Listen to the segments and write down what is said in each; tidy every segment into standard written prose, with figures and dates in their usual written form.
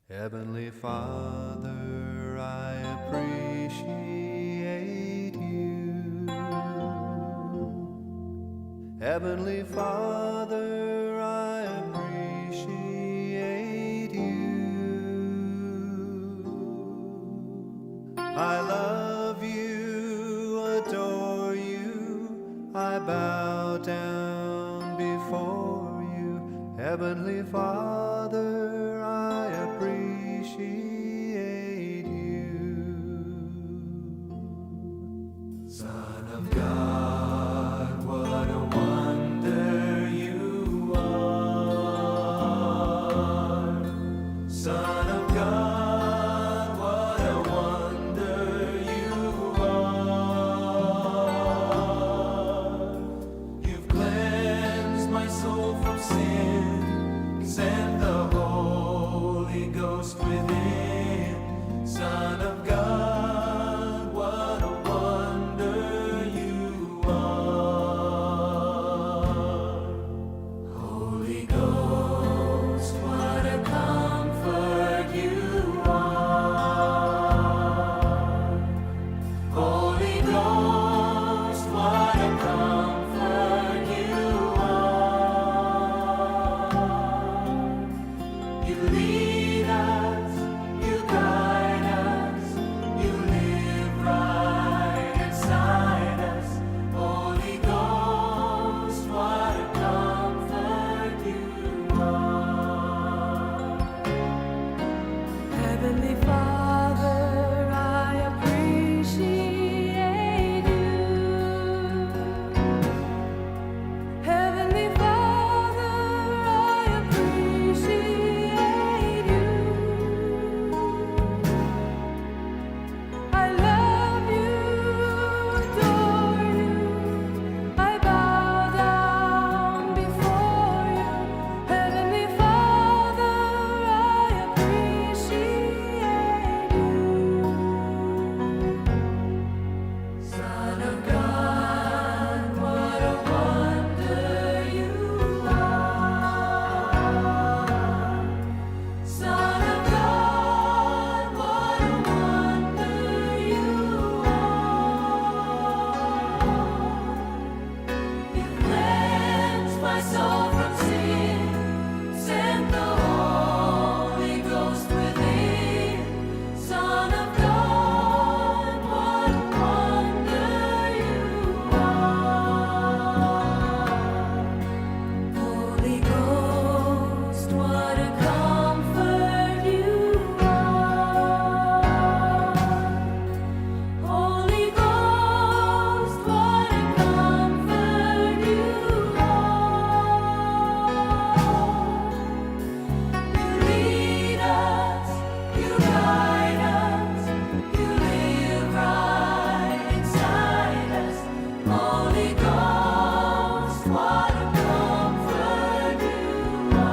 Heavenly Father, I appreciate you. Heavenly Father, I appreciate you. I love you, adore you, I bow down before you. Heavenly Father, I appreciate you. Son of God, what a wonder you are. Son of God, what a wonder you are. You've cleansed my soul from sin, sent the Holy Ghost within. Son of God, what a wonder you are. Holy Ghost, what a comfort you are. Holy Ghost, what a comfort you are. You lead us, you guide us, you live right inside us. Holy Ghost, what a comfort you are. Heavenly Father, I appreciate you. Heavenly Father, I appreciate you. I love you, adore you. I bow down before you. Heavenly Father, I appreciate you. Son of God, what a wonder you are. Son of God, what a wonder you are. You cleansed my soul from sin, sent the Holy Ghost within. Son of God, what a wonder you are. Holy Ghost, what a comfort you are. Holy Ghost, what a comfort you are. You lead us, you guide us, you live right inside us. Holy Ghost, what a comfort you are.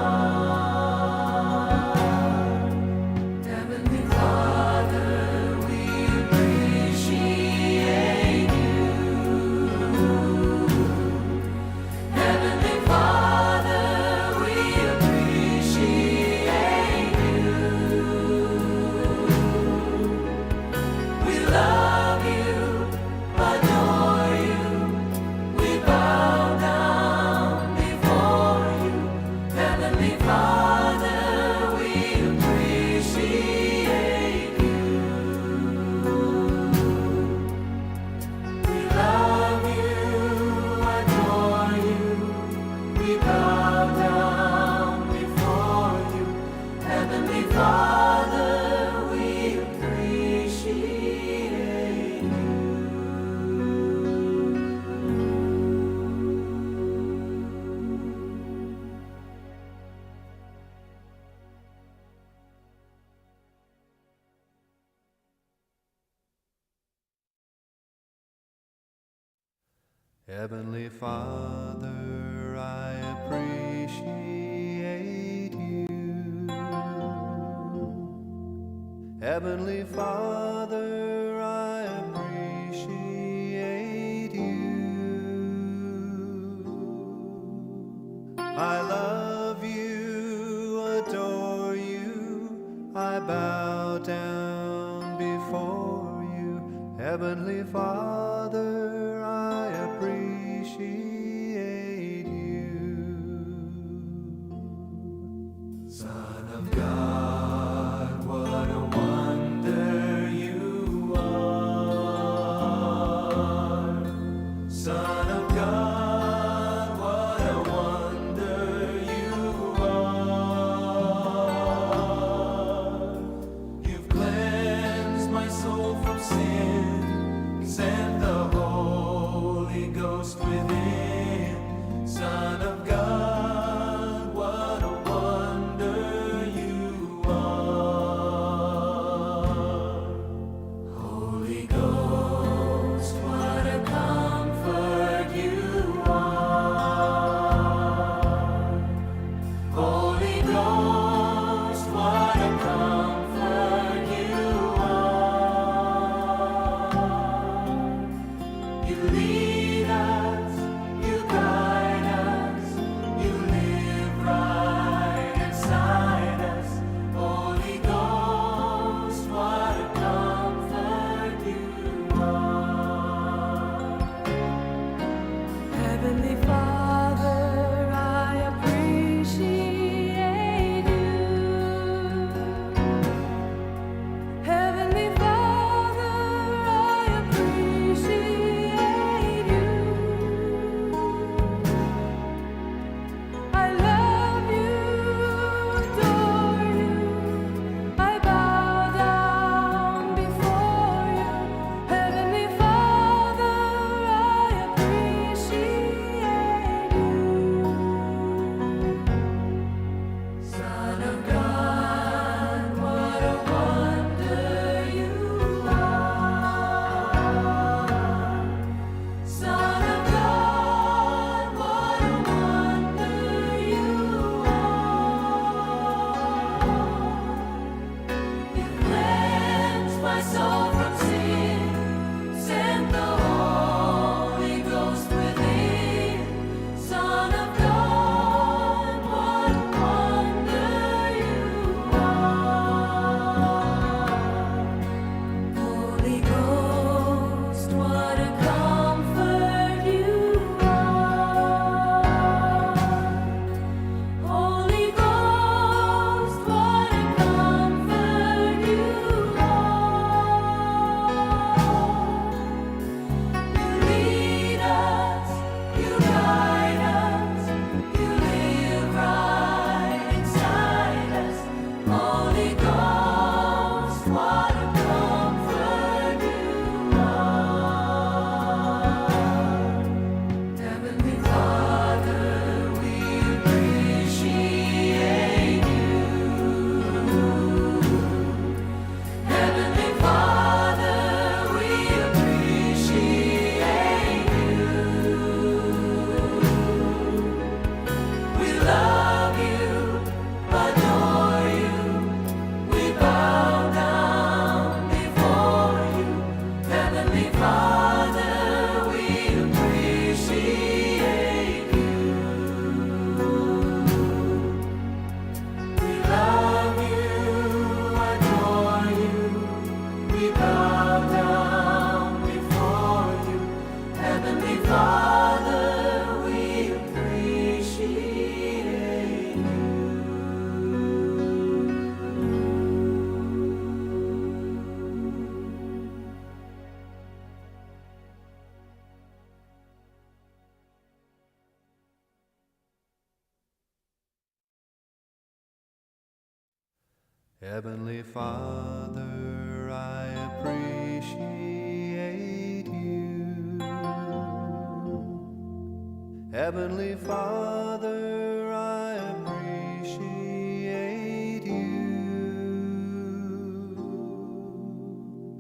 Heavenly Father, we appreciate you. Heavenly Father, we appreciate you. We love you, adore you. We bow down before you. Heavenly Father, we appreciate you. We love you, adore you. We bow down before you. Heavenly Father, we appreciate you. Heavenly Father, I appreciate you. Heavenly Father, I appreciate you. I love you, adore you. I I bow down before you. Heavenly Father, I appreciate you. Son of God, what a wonder you are. Son of God, what a wonder you are. You've cleansed my soul from sin, sent the Holy Ghost within. Son of God, what a wonder you are. Holy Ghost, what a comfort you are. Holy Ghost, what a comfort you are. You lead us, you guide us, you live right inside us. Holy Ghost, what a comfort you are. Heavenly Father, I appreciate you. Heavenly Father, I appreciate you. I love you, adore you. I bow down before you. Heavenly Father, I appreciate you. Son of God, what a wonder you are. Son of God, what a wonder you are. You cleansed my soul from sin, sent the Holy Ghost within. Son of God, what a wonder you are. Holy Ghost, what a comfort you are. Holy Ghost, what a comfort you are. You lead us, you guide us, you live right inside us. Holy Ghost, what a comfort you are. Heavenly Father, we appreciate you. Heavenly Father, we appreciate you. We love you, adore you. We bow down before you. Heavenly Father, we appreciate you. We love you, adore you. We bow down before you. Heavenly Father, we appreciate you. Heavenly Father, I appreciate you. Heavenly Father, I appreciate you.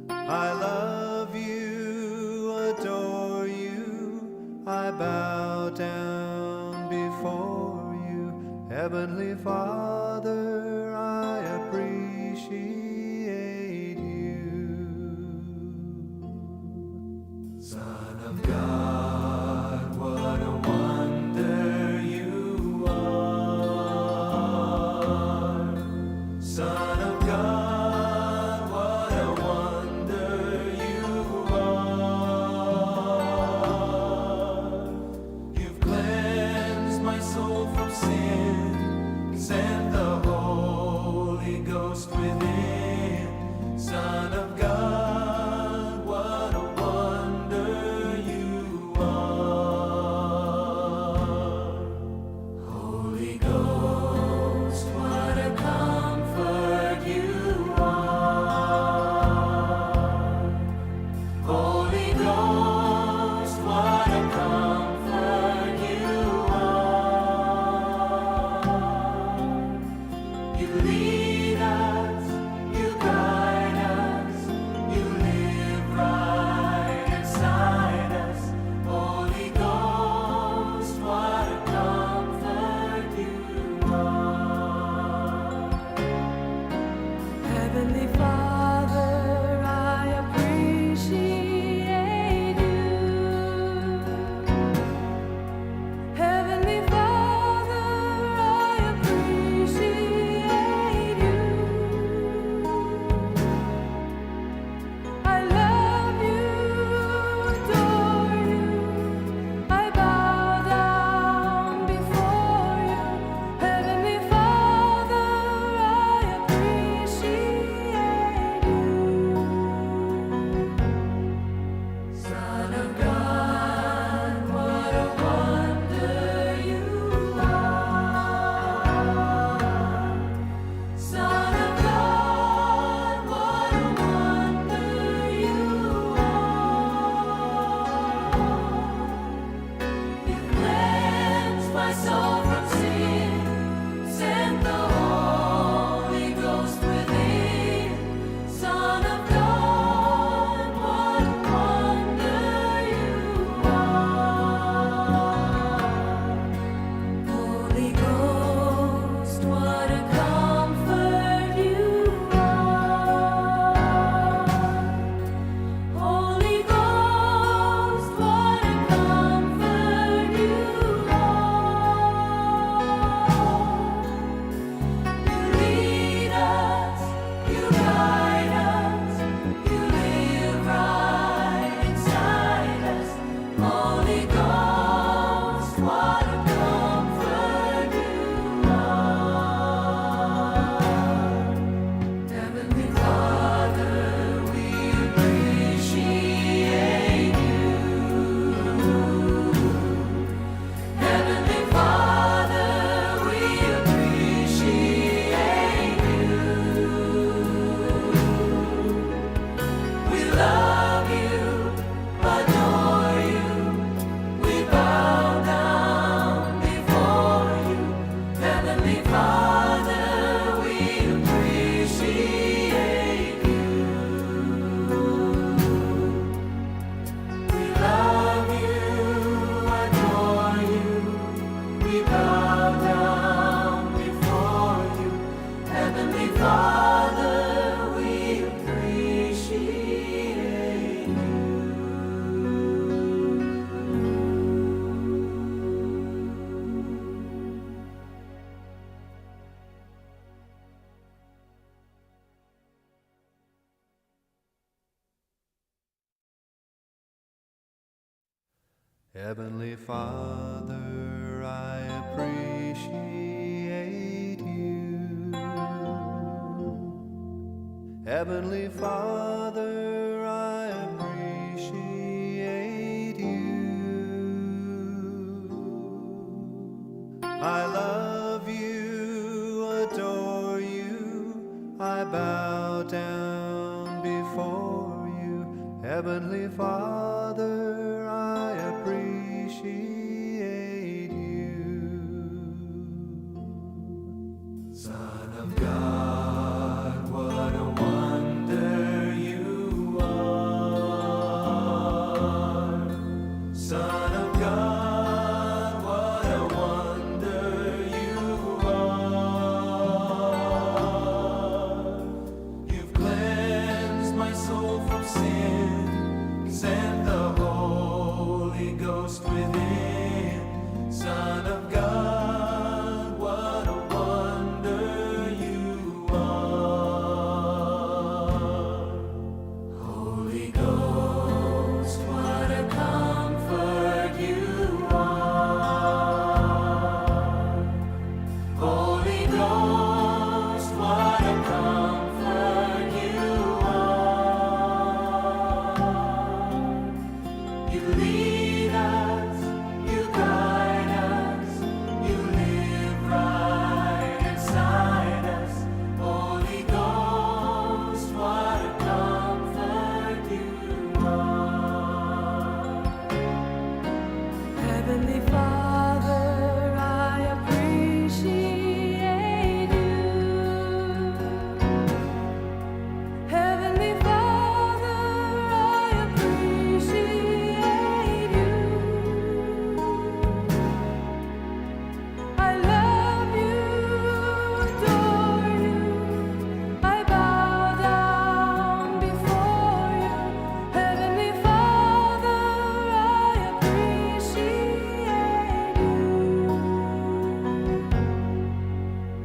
I love you, adore you, I bow down before you. Heavenly Father, I appreciate you. Son of God, what a wonder you are. Son of God, Heavenly Father, I appreciate you. Heavenly Father, I appreciate you. I love you, adore you, I bow down before you. Heavenly Father, I appreciate you. Son of God, what a wonder you are. Son of God, what a wonder you are. You've cleansed my soul from sin, sent the Holy Ghost within. Son of God, what a wonder you are. Holy Ghost, what a comfort you are. Holy Ghost, what a comfort you are. You lead us, you guide us, you live right inside us. Holy Ghost, what a comfort you are. Heavenly Father, I appreciate you. Heavenly Father, I appreciate you. I love you, adore you. I bow down before you. Heavenly Father, I appreciate you.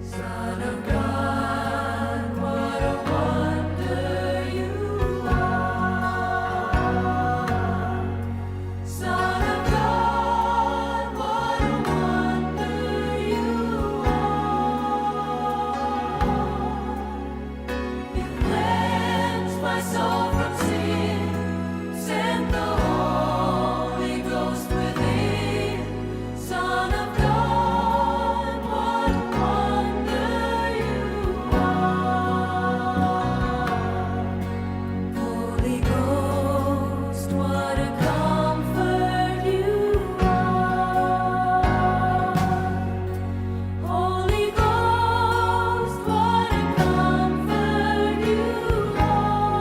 Son of God, what a wonder you are. Son of God, what a wonder you are. You cleansed my soul from sin, sent the Holy Ghost within. Son of God, what a wonder you are. Holy Ghost, what a comfort you are. Holy Ghost, what a comfort you are.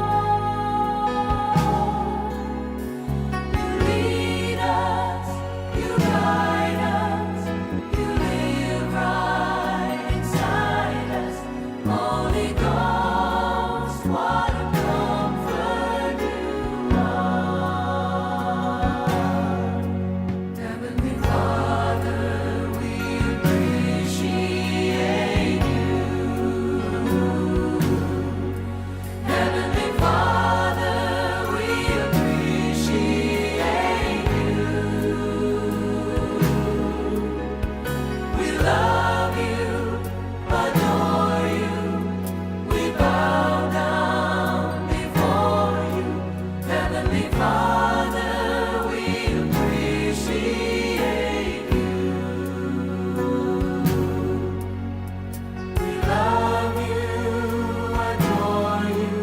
You lead us, you guide us, you live right inside us. Holy Ghost, what a comfort you are. Heavenly Father, we appreciate you. Heavenly Father, we appreciate you. We love you, adore you. We bow down before you. Heavenly Father, we appreciate you. We love you, adore you.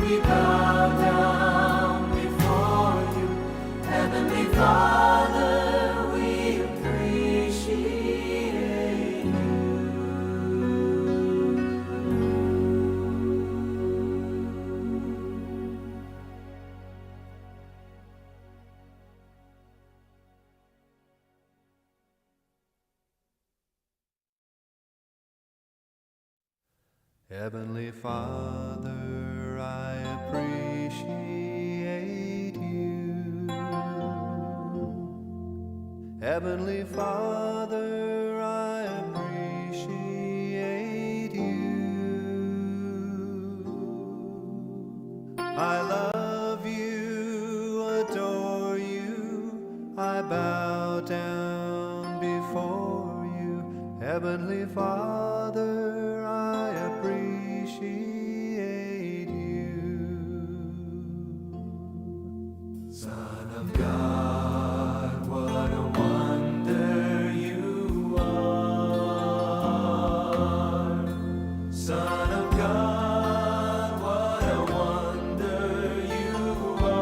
We bow down before you. Heavenly Father, we appreciate you. Heavenly Father, I appreciate you. Heavenly Father, I appreciate you. I love you, adore you. I Heavenly Father, I appreciate you. Son of God, what a wonder you are. Son of God, what a wonder you are.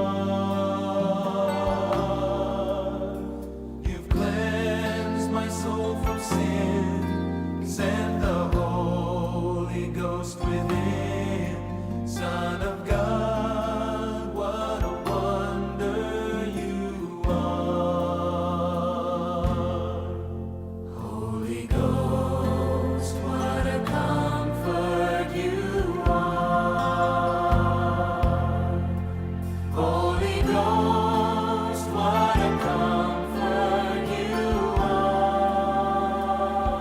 You've cleansed my soul from sin, sent the Holy Ghost within. Son of God, what a wonder you are. Holy Ghost, what a comfort you are. Holy Ghost, what a comfort you are.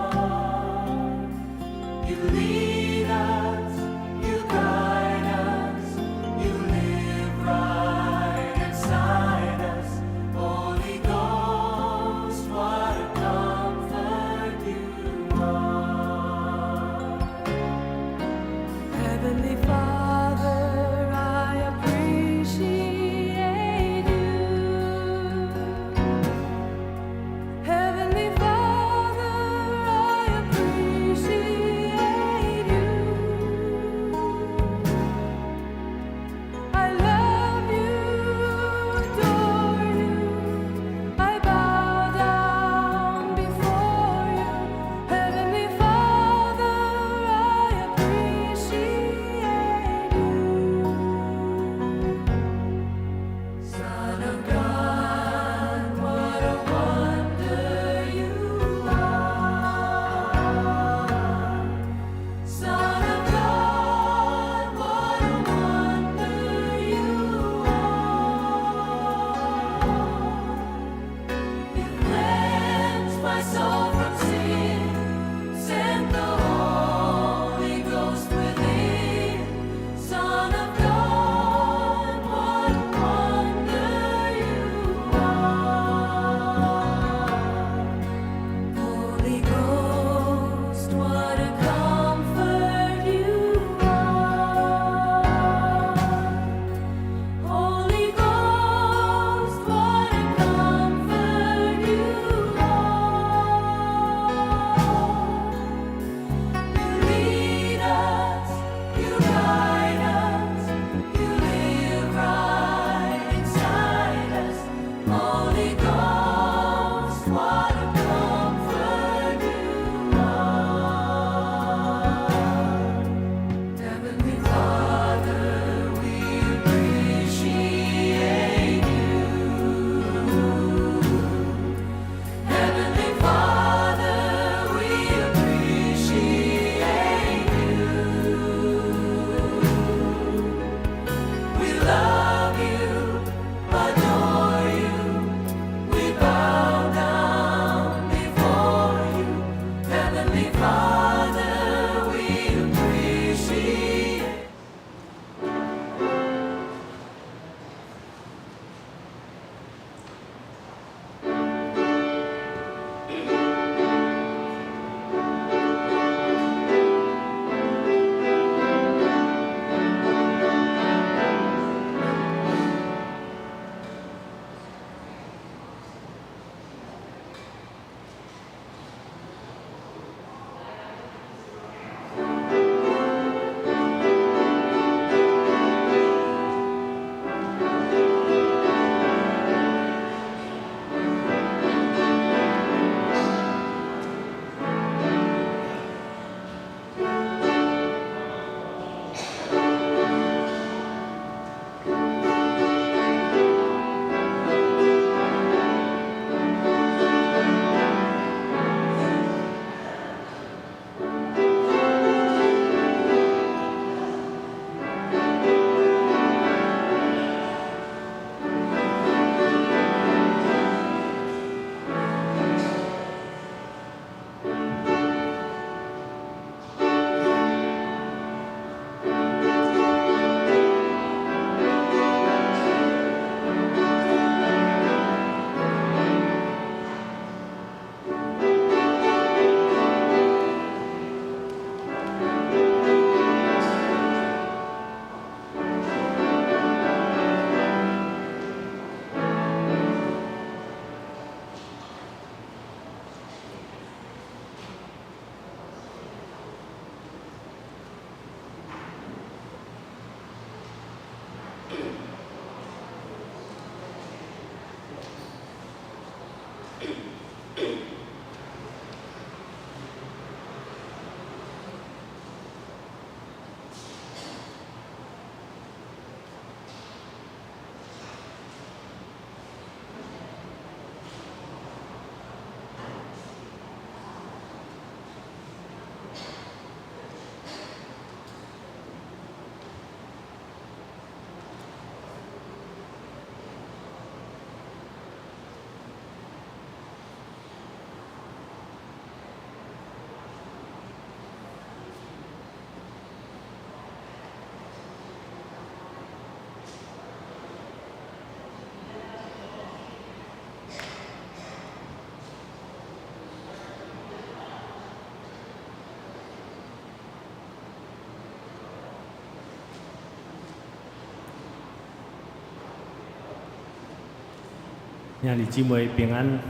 兄弟姊妹平安，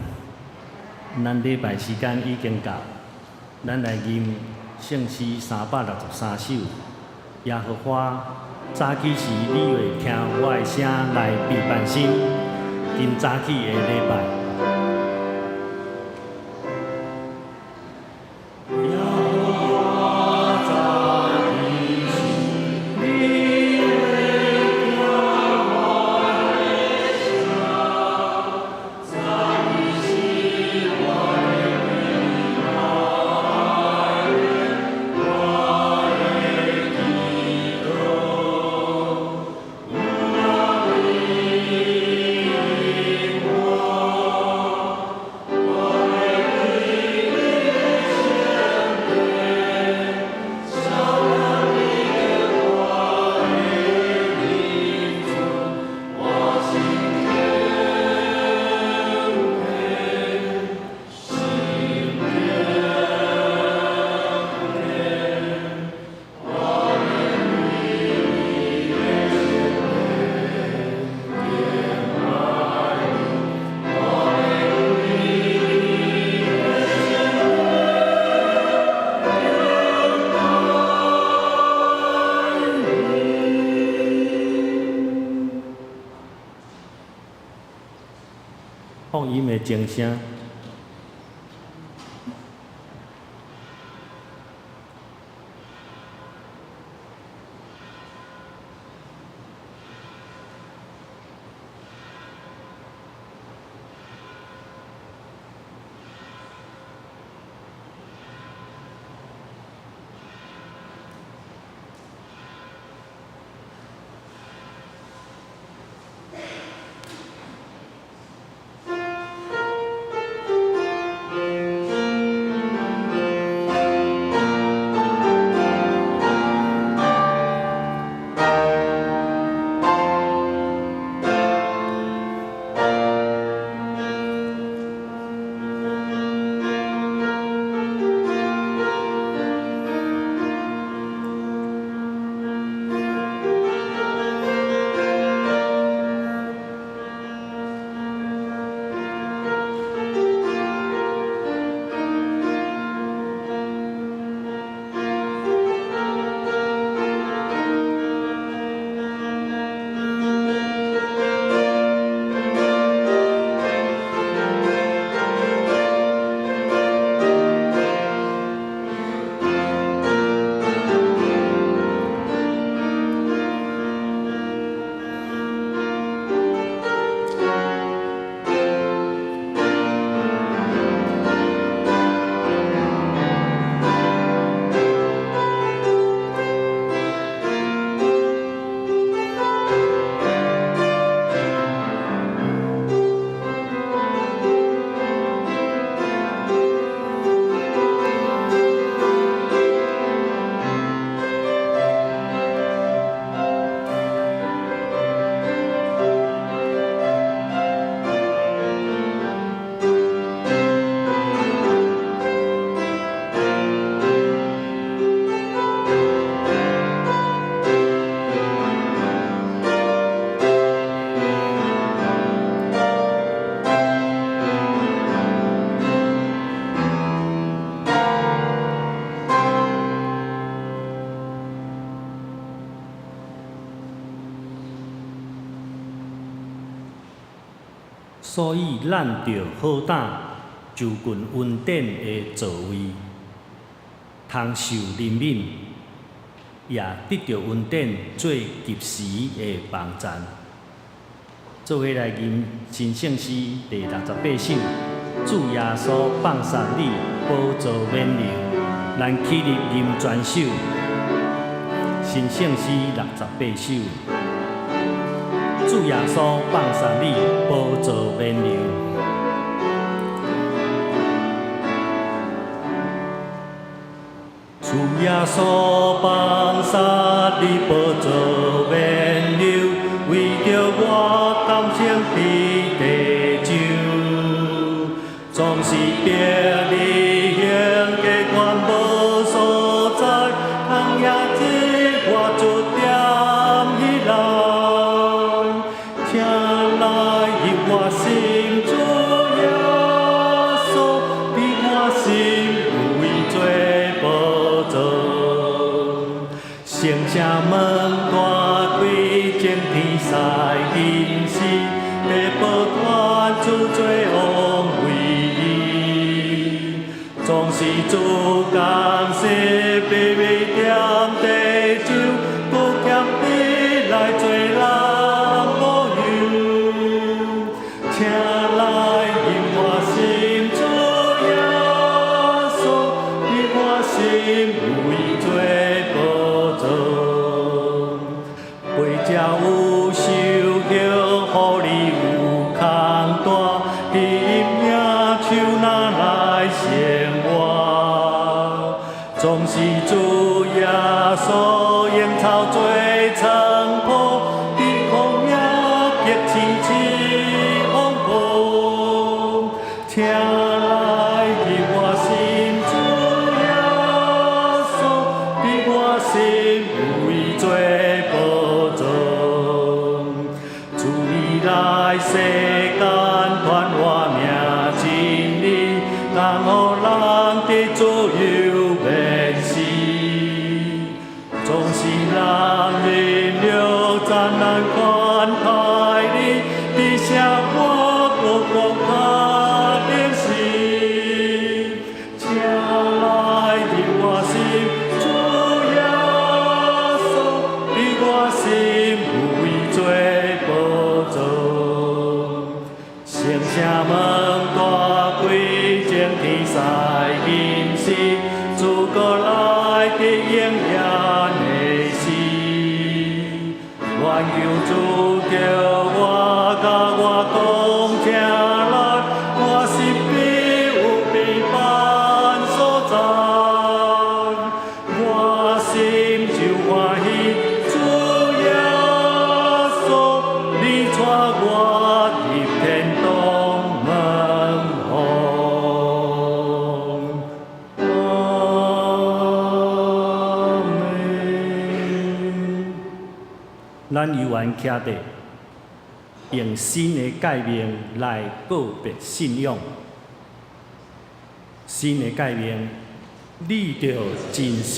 咱禮拜時間已經到，咱來吟聖詩363首。耶和華早起時，你會聽我的聲來備辦心，今早起的禮拜。福音的鐘聲。所以，咱著好膽就近恩典的座位，通受憐憫，也得著恩典做及時的幫贊。做伙來吟新聖詩第68首，主耶穌放殺你，寶座免流。咱起立吟全首，新聖詩68首。主耶穌放殺你，寶座免流。主耶穌放殺你，寶座免流，為著我甘心佇地上，總是逼你行過懸無所在，通也知我出點彼來，請來入我心中，聖城門大開，眾天使吟詩，地寶傳主做王位。總是主降世，卑微踮地上，閣謙卑來做人模樣。請來入我心，主耶穌，佇我心有位做寶藏。背脊有樹葉，予你有空單，佇陰影樹林來生活。總是主耶穌用草做床鋪，佇曠野結青青風波。請來入我心，主耶穌，佇我心有位做寶藏。主你來世間傳活命真理，通予人得自由免死。總是人忍辱災難款待你，佇聖我國國家頂時。請來入我心，主耶穌，佇我心有位做寶藏。聖城門大開，眾天使吟詩，主閣來得應驗的時。願求主叫我，佮我講，請來，我身邊有平安所在，我心就歡喜，主耶穌，你帶我入天堂門房。阿們。咱猶原徛佇用新的誡命來告別信仰。新的誡命，你著盡心、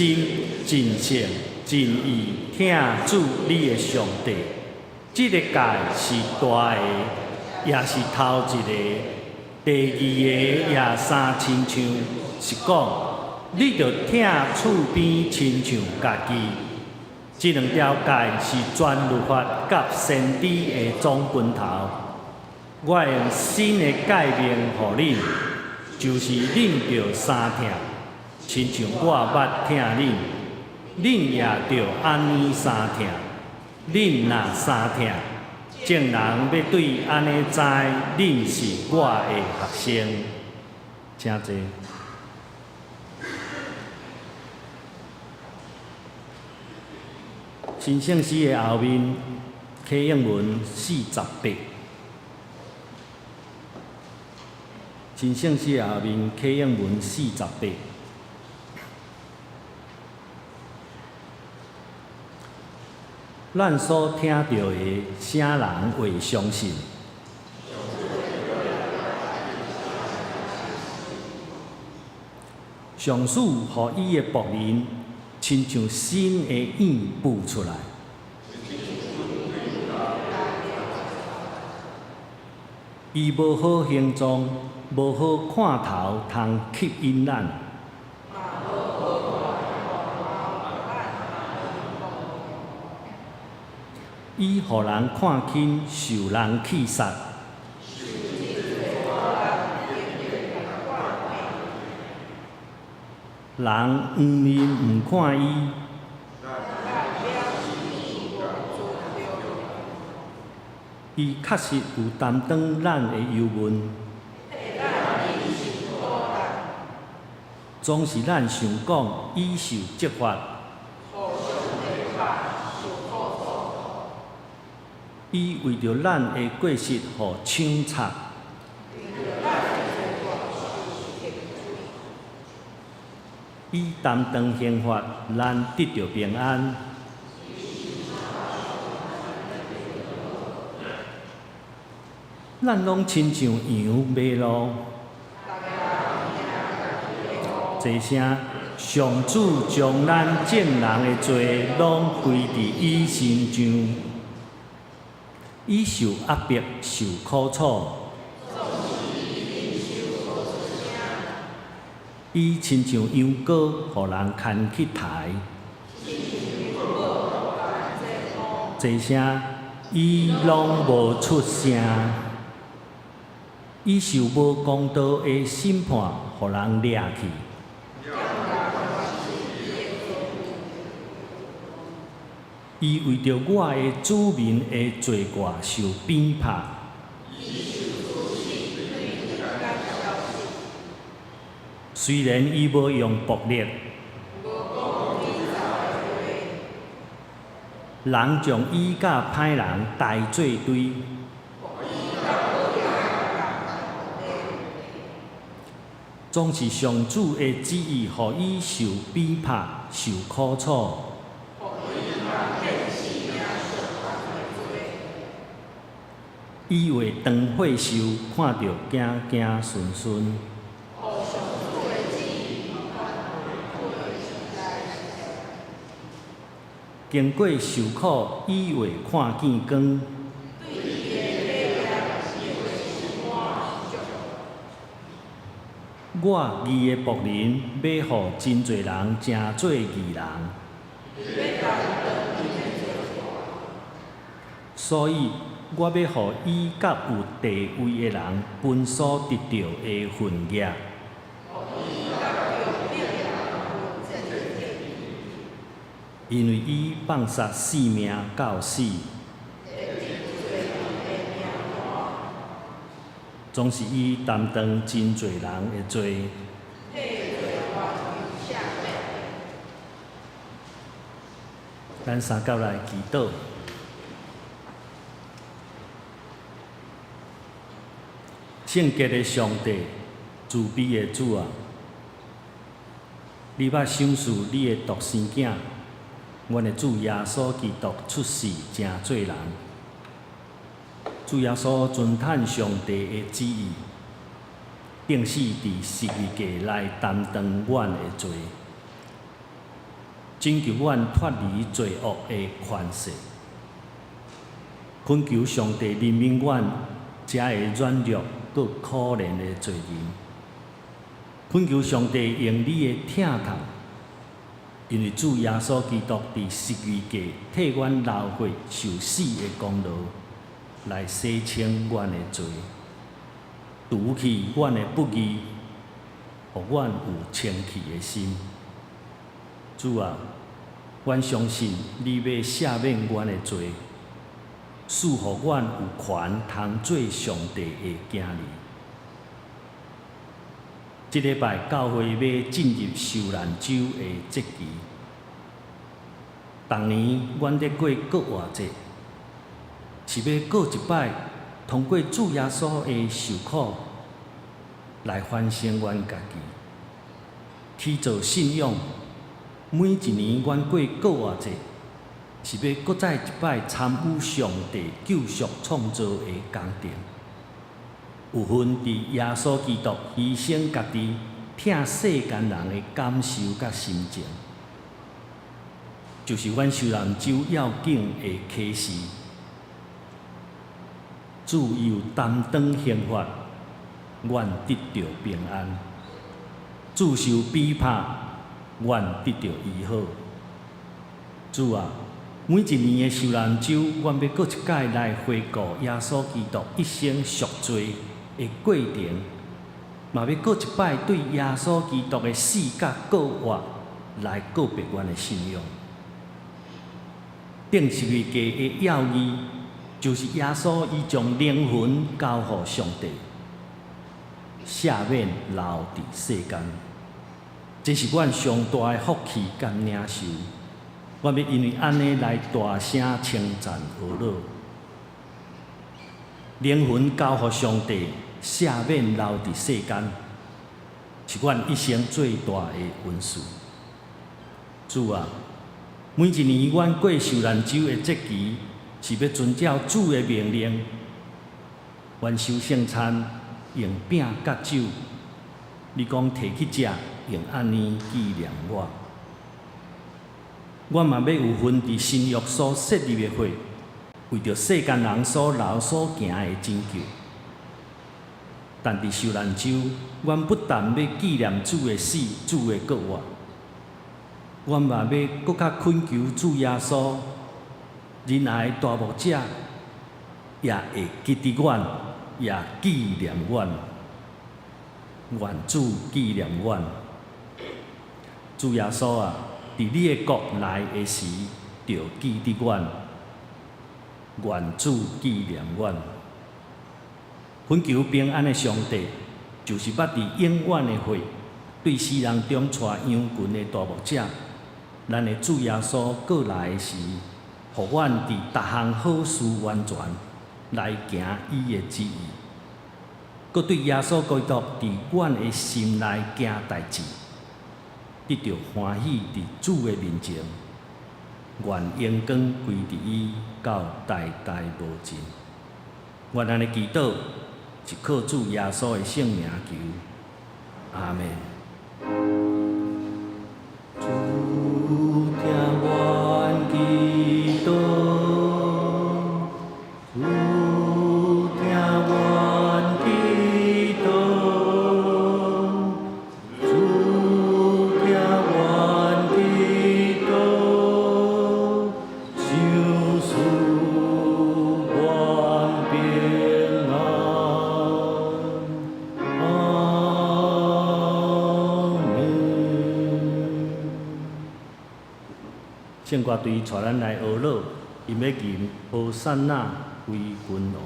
盡性、盡意疼主你的上帝。這个誡是大的，也是頭一个。第二个也相親像，是講你著疼厝邊親像家己。這兩條誡是全律法佮先知的總根頭。我用新的誡命予恁，就是恁著相疼，親像我捌疼恁，恁也著按呢相疼。恁若相疼，眾人欲對按呢知恁是我的學生。請坐。新聖詩的後面，啟應文48。新聖詩的後面，啟應文48。咱所聽著的，啥人會相信？上主予伊的僕人，親像新的影浮出來。伊無好形狀，無好看頭，通吸引咱。伊予人看輕，受人棄殺。人黃面毋看伊，伊確實有擔當咱的憂悶，總是咱想講伊受責罰，伊為著咱的過失予槍插。伊擔當刑罰，咱得著平安。咱攏親像羊迷路，齊聲。上主將咱眾人的罪攏歸佇伊身上。伊受壓迫，受苦楚。伊親像羊羔，予人牽去刣。這聲伊攏無出聲。伊受無公道的審判，予人掠去。伊為著我的子民的罪過受鞭拍。雖然伊無用暴力，人將伊佮歹人刣做堆。總是上主的旨意，予伊受鞭拍、受苦楚。伊画長血壽，看著驚驚惇惇。經過受苦，伊會看見光。我義的僕人，欲予真濟人成做義人。所以，我欲予伊佮有地位的人分所得著的份額。因為伊放殺性命到死，總是伊擔當真濟人的罪。咱三甲來祈禱。聖潔的上帝，慈悲的主啊，你捌賞賜你的獨生囝，阮的主耶穌基督出世成做人。主耶穌遵趁上帝的旨意，釘死佇十字架來擔當阮的罪，拯救阮脫離罪惡的權勢。懇求上帝憐憫阮這个軟弱閣可憐的罪人。懇求上帝用你的疼痛，因為主耶穌基督佇十字架替阮流血受死的功勞，來洗清阮的罪，除去阮的不義，予阮有清氣的心。主啊，阮相信你欲赦免阮的罪，賜予阮有權通做上帝的囝兒。這禮拜教會欲進入受難週的節期，逐年阮咧過復活節，是欲閣一擺通過主耶穌的受苦來反省阮家己，去做信仰。每一年阮過復活節，是欲閣再一擺參與上帝救贖創造的工程。有份佇耶穌基督犧牲家己，疼世間人的感受佮心情，就是阮受難週要緊的啟示。主伊有擔當刑罰，阮得著平安；主受逼迫，阮得著醫好。主啊，每一年的受難週，阮欲閣一擺來回顧耶穌基督一生贖罪的過程，嘛欲閣一擺對耶穌基督的死佮復活來告別阮的信仰。釘十字架的要義，就是耶穌伊將靈魂交予上帝，赦免留佇世間。這是阮上大的福氣佮領受。阮欲因為按呢來大聲稱讚呵咾。靈魂交予上帝，赦免留佇世間，是阮一生最大的恩賜。主啊，每一年阮過受難週的節期，是欲遵照主的命令，阮守聖餐，用餅佮酒。你講提去食，用按呢紀念我。阮嘛欲有份佇新約所設立的血，為著世間人所流所行的拯救。但佇受難週，阮不但欲紀念主的死、主的復活，阮嘛欲閣較懇求主耶穌，仁愛的大牧者，也會記得阮，也紀念阮。願主紀念阮。主耶穌啊，佇你的國來的時，著記得阮。願主紀念阮。懇求平安的上帝，就是捌佇永遠的血，對死人中帶羊群的大牧者，咱的主耶穌閣來的時，予阮佇逐項好事完全來行伊的旨意，閣對耶穌基督佇阮的心內行代誌，得著歡喜佇主的面前，願榮光歸佇伊到代代無盡。阮按呢祈禱，是靠主耶穌的聖名求，阿們。主聽阮祈禱，主聽阮祈禱，主聽阮祈禱，賞賜阮平安。阿們。聖歌隊帶咱來學樂，𪜶欲吟和散那歸君王。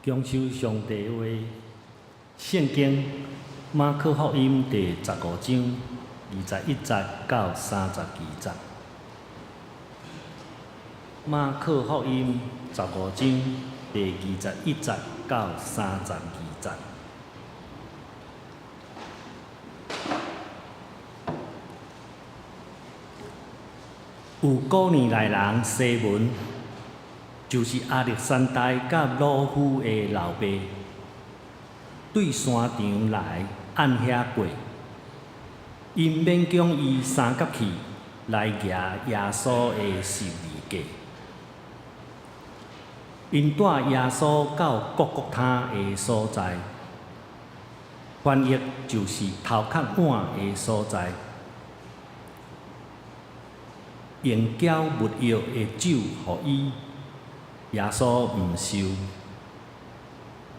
享受上帝話，聖經馬可福音第十五章二十一節到三十二節。馬可福音十五章第二十一節到三十二節。有古利奈人西門，就是亞歷山大佮魯孚的老爸，對山場來按遐過，𪜶勉強伊三角去來舉耶穌的十字架。𪜶帶耶穌到各各他的所在，翻譯就是頭殼碗的所在。用攪沒藥的酒予伊，耶穌毋受，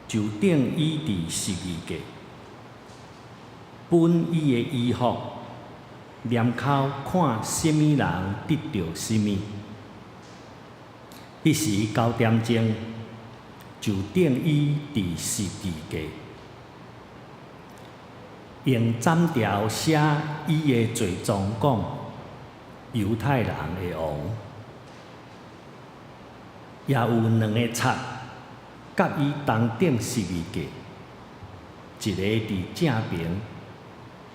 就釘伊佇十字架，分伊的衣服，念剾看啥物人得著啥物。彼時九點鐘，就釘伊佇十字架，用斬條寫伊的罪狀，講猶太人的王。也有兩个賊，佮伊同釘十字架，一个佇正爿，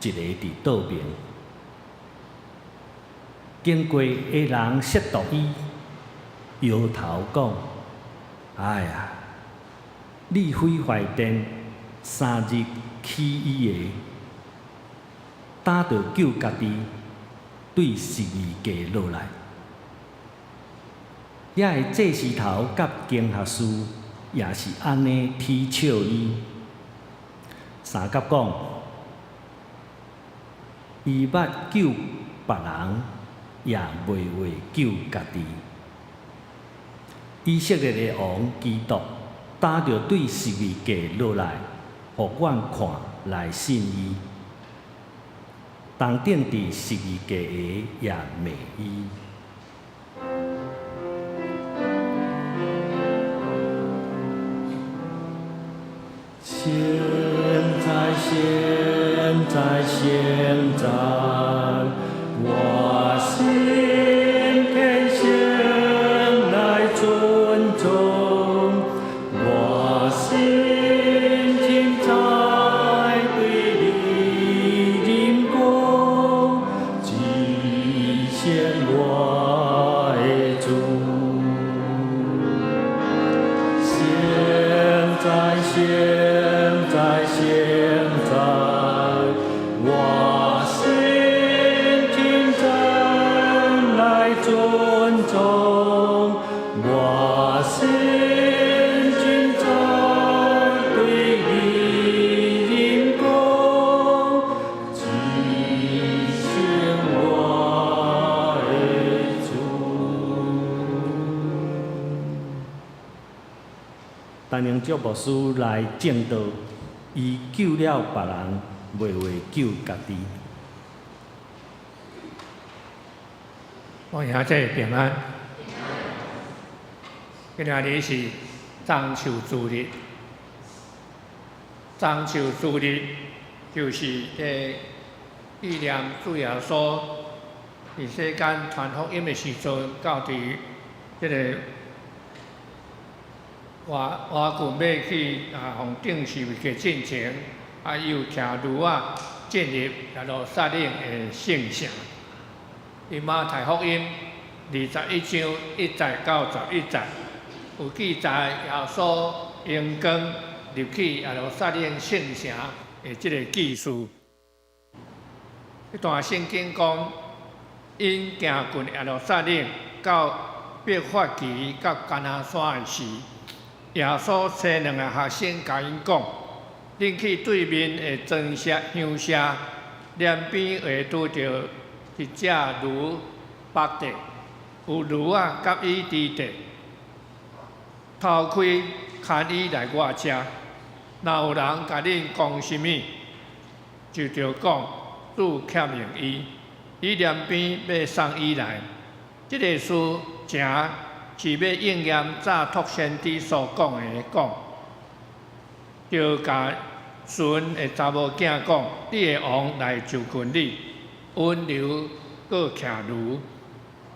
一个佇倒爿。經過的人褻瀆伊，搖頭講：哎呀，你毀壞殿，三日起伊的，焦著救家己，對十字架落來。遐个祭司頭佮經學士也是按呢恥笑伊。相佮講，伊捌救別人，也袂話救家己。以色列的王基督，焦著對十字架落來，予阮看來信伊。同釘佇十字架的也罵伊。現在，現在，現在，我心天先來尊重，我心凊彩對你認講，至聖我的主。現在，現在，現在，我心稱讚來尊重，我心凊彩對你認講，至聖我的主。陳明祝牧師來證道，伊救了別人，袂話救家己。我兄弟平安。今仔日是棕樹主日，棕樹主日就是咧紀念主耶穌佇世間傳福音的時陣，到佇這个活活棍欲去啊，予釘十字架進前，啊，伊有騎驢仔進入耶路撒冷的聖城。佇馬太福音二十一章一節到十一節，有記載耶穌榮光入去耶路撒冷聖城的這个記事。這段聖經講，𪜶行近耶路撒冷到伯法其佮橄欖山的時，耶穌差兩个學生共𪜶講：恁去對面的莊舍鄉舍，南邊會拄著一隻驢縛著，有驢仔佮伊佇底，偷開牽伊來我遮。若有人共恁講啥物，就著講主欠用伊，伊連邊欲送伊來。這个事情是欲應驗早託先知所講的講，就共孫的查某囝講：你的王來就近你，溫柔閣騎驢，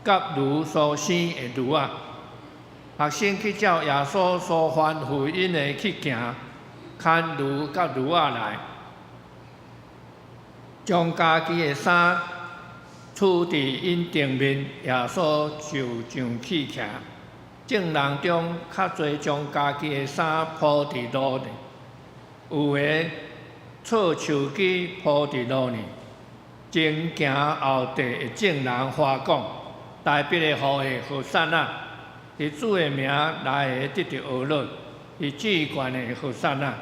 佮驢所生的驢仔。學生去照耶穌所吩咐𪜶的去行，牽驢佮驢仔來，將家己的衫鋪佇𪜶頂面，耶穌就上去騎。眾人中較濟將家己的衫鋪佇路內，有的錯樹枝鋪佇路內。前行後綴的眾人歡講：大衛的後裔和散那，以主的名來的得著呵咾，是至懸的和散那。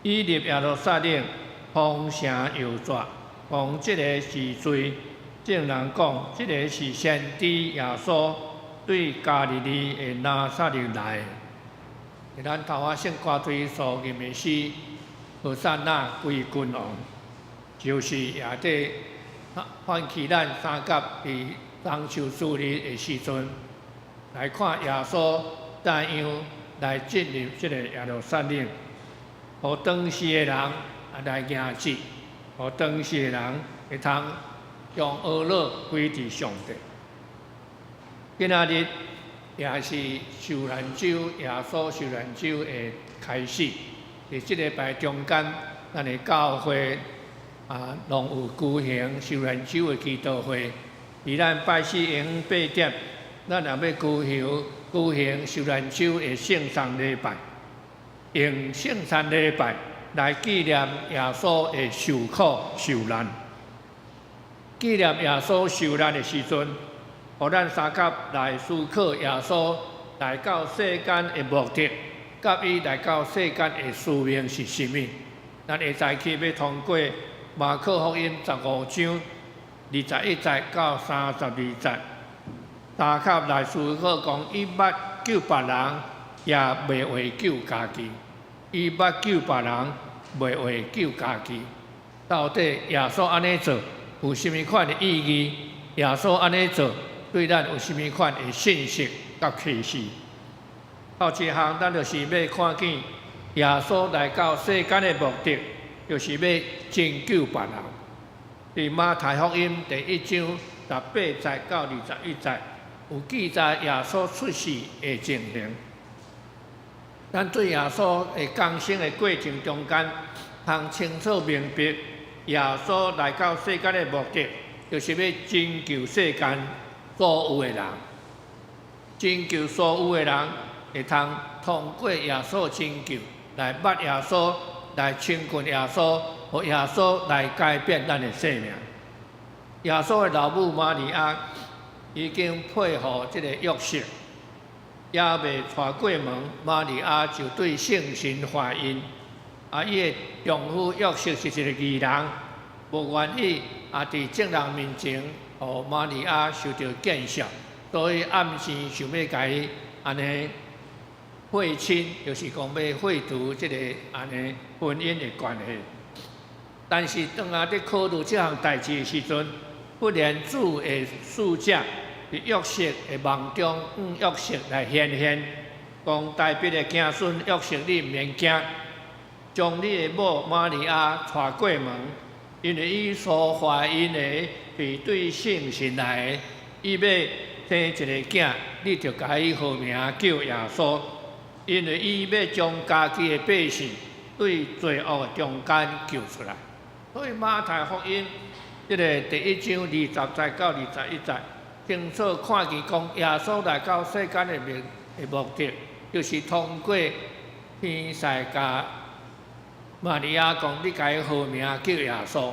伊入耶路撒冷，風聲搖逝，講這个是誰？眾人講，這个是先知耶穌對加利利的拿撒勒來的。咱頭仔聖歌隊所吟的詩，和散那歸君王，就是也佇喚起咱三甲佇棕樹主日的時陣，來看耶穌怎樣來進入這个耶路撒冷，予當時的人啊來迎接，予當時的人會通將呵咾歸佇上帝。今仔日也是受難週，耶穌受難週的開始。佇這禮拜中間，咱的教會啊，攏有舉行受難週的祈禱會。佇咱拜四下昏8點，咱也欲舉行受難週的聖餐禮拜，用聖餐禮拜來紀念耶穌的受苦受難。紀念耶穌受難的時陣，予咱相佮來思考耶穌來到世間的目的，佮伊來到世間的使命是啥物？咱下早起欲通過馬可福音15章21節到32節，相佮來思考講，伊捌救別人，也袂會救家己；伊捌救別人，袂會救家己。到底耶穌按呢做有啥物款的意義？耶穌按呢做對咱有啥物款的信息佮啟示？頭一項，咱就是欲看見耶穌來到世間的目的，就是欲拯救別人。佇馬太福音第1章18節到21節，有記載耶穌出世的情形。咱對耶穌的降生的過程中間，通清楚明白耶穌來到世間的目的，就是欲拯救世間所有的人，拯救所有的人，會通通過耶穌拯救，來捌耶穌，來親近耶穌，予耶穌來改變咱的生命。耶穌的老母瑪利亞已經配予這个約瑟，猶未娶過門，瑪利亞就對聖神懷孕。啊，伊的丈夫約瑟是一个義人，無願意啊，佇眾人面前，予瑪利亞受著見笑，所以暗時想欲共伊按呢廢親，就是講欲廢除這个按呢婚姻的關係。但是當仔佇考慮這項代誌的時陣，忽然主的使者佇約瑟的夢中，向約瑟來顯現，講大衛的子孫約瑟，你毋免驚，將你的某瑪利亞娶過門，因為伊所懷孕的是對聖神來的，伊欲生一个囝，你著共伊號名叫耶穌，因為伊欲將家己的百姓對罪惡的中間救出來。所以馬太福音這个第1章20節到21節，清楚看見講耶穌來到世間的目的，就是通過天使共瑪利亞講，你共伊號名叫耶穌。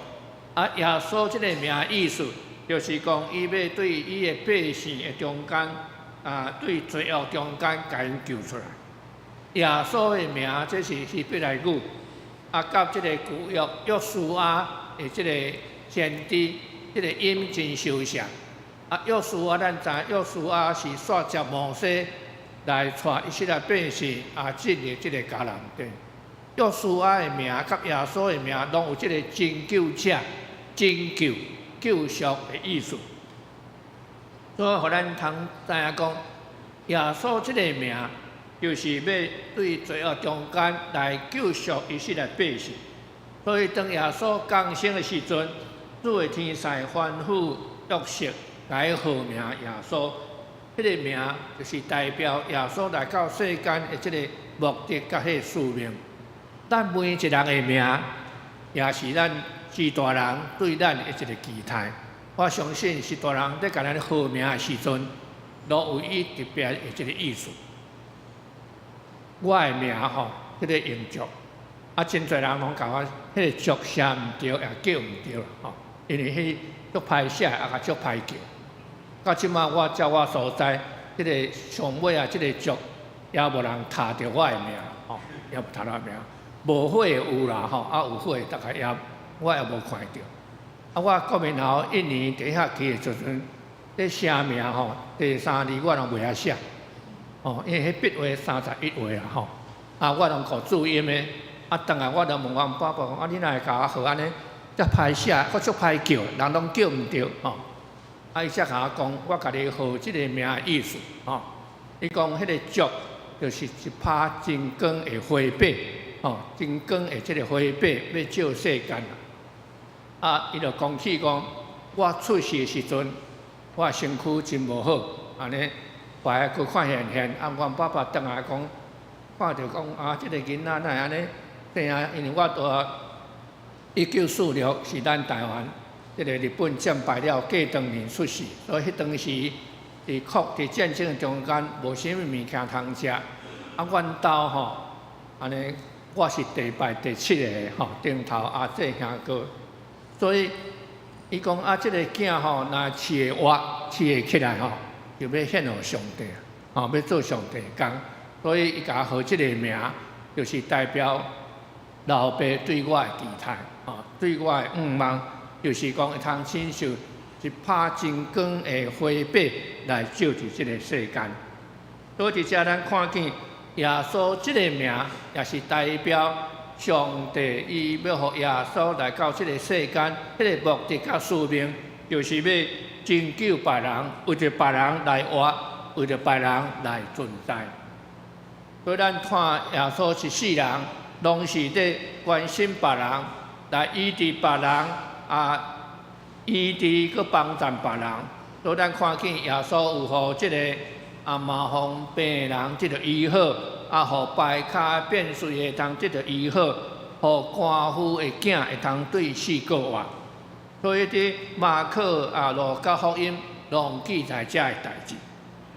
啊，耶穌這个名意思，就是講伊欲對伊的百姓的中間，啊，對罪惡中間共𪜶救出來。耶穌的名，這是希伯來語，啊，佮這个舊約約書亞的這个先知，這个音真相像。啊，約書亞咱知，約書亞是煞接摩西來帶以色列百姓啊進入這个迦南地。約書亞的名佮耶穌的名，攏有這个拯救者、拯救、救贖的意思。所以，予咱通知影講，耶穌這个名，就是欲對罪惡中間來救贖以色列百姓。所以當耶穌降生的時陣，主的天使吩咐約瑟共號名耶穌，彼個名就是代表耶穌來到世間的這個目的佮彼個使命。咱每一人的名，也是咱序大人對咱的一個期待。我相信序大人咧共咱號名的時陣，攏有伊特別的這個意思。我的名吼，叫做榮爵，啊，真濟人攏共我彼個爵寫毋著，也叫毋著啦吼，因為彼足歹寫，也較足歹叫。到這馬我照我所知，這个上尾啊，這个爵也無人讀著我的名吼，也無讀著名。無火的有啦吼，啊有火的大概也我也無看著。啊，我國民校一年佇遐去的時陣，咧寫名吼，第三字我攏袂曉寫，吼，因為彼筆畫31畫啊吼，啊我攏靠注音的，啊轉來我就問阮爸爸講，啊你哪會共我號按呢？遮歹寫，閣足歹叫，人攏叫毋著吼。啊伊才共我講，我共你號這個名的意思吼。伊講彼個燭就是一拍真光的火把，吼，真光的這個火把欲照世間。啊，伊就講起講，我出世的時陣，我身軀真無好，按呢排閣看現現。啊，阮爸爸轉來講，看著講啊，這個囡仔哪會按呢？生啊，因為我佇1946是咱台灣這個日本戰敗了，過當年出世，所以彼當時佇戰爭中間無啥物物件通食。啊，阮兜吼，按呢，我是第排第七个吼，頂頭阿姊兄哥，所以伊講啊，這个囝吼，若飼會活，飼會起來吼，就欲獻予上帝，吼，欲做上帝的工。所以伊共我號這个名，就是代表老爸對我的期待，吼，對我的願望，就是講會通親像一拍真光的火把來照佇這个世間。所以佇遮咱看見耶穌這个名，也是代表上帝伊欲予耶穌來到這个世間，彼个目的佮使命，就是欲拯救別人，為著別人來活，為著別人來存在。所以咱看耶穌一世人，攏是咧關心別人，來醫治別人，啊，醫治閣幫贊別人。所以咱看見耶穌有予這个啊麻風病人得著醫好，啊，予掰跤變媠會通得著醫好，予乾枯的囝會通對死過活。所以佇馬可啊、路加福音攏記載這个代誌。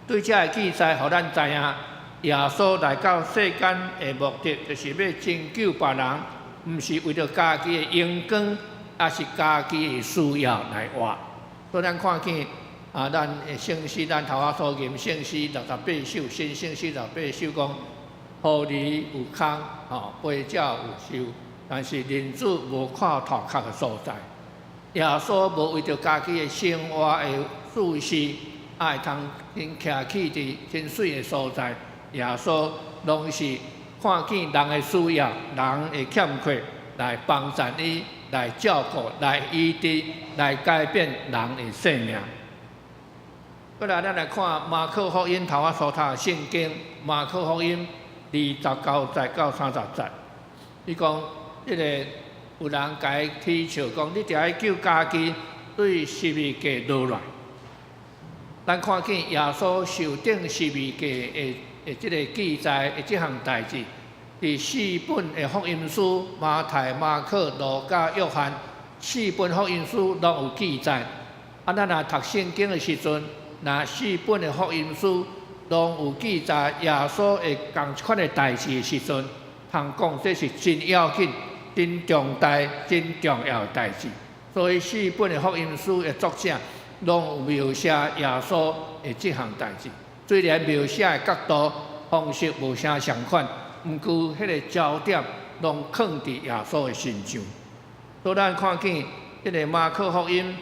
對這个記載，予咱知影耶穌來到世間的目的，就是欲拯救別人，毋是為著家己的榮光，抑是家己的需要來活。所以咱看見啊，咱的聖詩，咱頭仔所吟聖詩68首，新聖詩六十八首講，狐狸有空，吼，飛鳥有巢，但是人子無靠頭殼的所在。耶穌無為著家己的生活的舒適，啊會通真徛起佇真媠的所在。耶穌攏是看見人的需要，人的欠缺，來幫贊伊，來照顧，來醫治，來改變人的生命。過來，咱來看馬可福音頭仔所讀的聖經，馬可福音29節到30節，伊講，這個有人共伊取笑講，你著愛救家己，對十字架落來。咱看見耶穌受釘十字架的這个記載的這項代誌，佇四本的福音書，馬太、馬可、路加、約翰，四本福音書攏有記載。啊，咱若讀聖經的時陣，若四本的福音書攏有記載耶穌會仝一款的代誌的時陣，通講這是真要緊、真重大、真重要的代誌。所以四本的福音書的作者攏有描寫耶穌的這項代誌。雖然描寫的角度方式無啥仝款，毋過彼个焦點攏囥佇耶穌的身上。所以咱看見這个馬可福音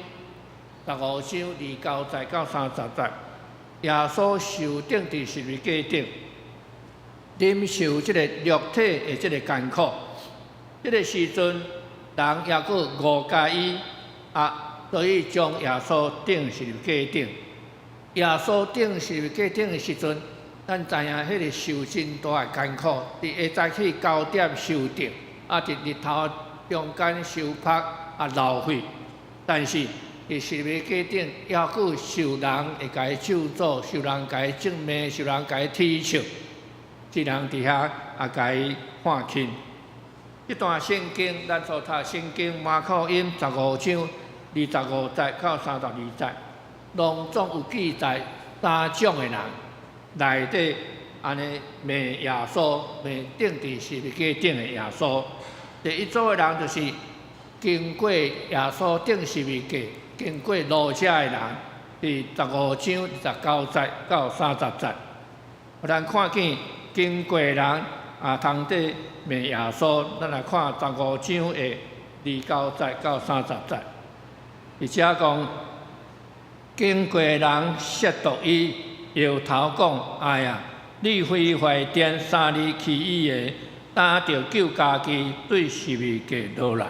15章29節到30節，耶穌受釘佇十字架頂，忍受這个肉體的這个艱苦。這个時陣，人猶閣誤解伊，啊，所以將耶穌釘十字架頂。耶穌釘十字架頂的時陣，咱知影彼个受真大的艱苦，佇下早起9點受釘，啊，佇日頭中間受曝啊流血，但是佇十字架頂，猶閣受人會共伊咒詛，受人共伊責罵，受人共伊恥笑，一人佇遐啊共伊看輕。這段聖經，咱所讀聖經馬可福音十五章25節到32節，攏總有記載三種的人來佇按呢罵耶穌，罵釘佇十字架頂的耶穌。第一組的人就是經過耶穌釘十字架、經過路遮的人，佇十五章29節到30節，咱看見經過的人啊，通佇罵耶穌。咱來看十五章的29節到30節，佇遮講經過的人褻瀆伊，搖頭講：哎呀，你毀壞殿3日起伊的，擔著救家己，對十字架落來。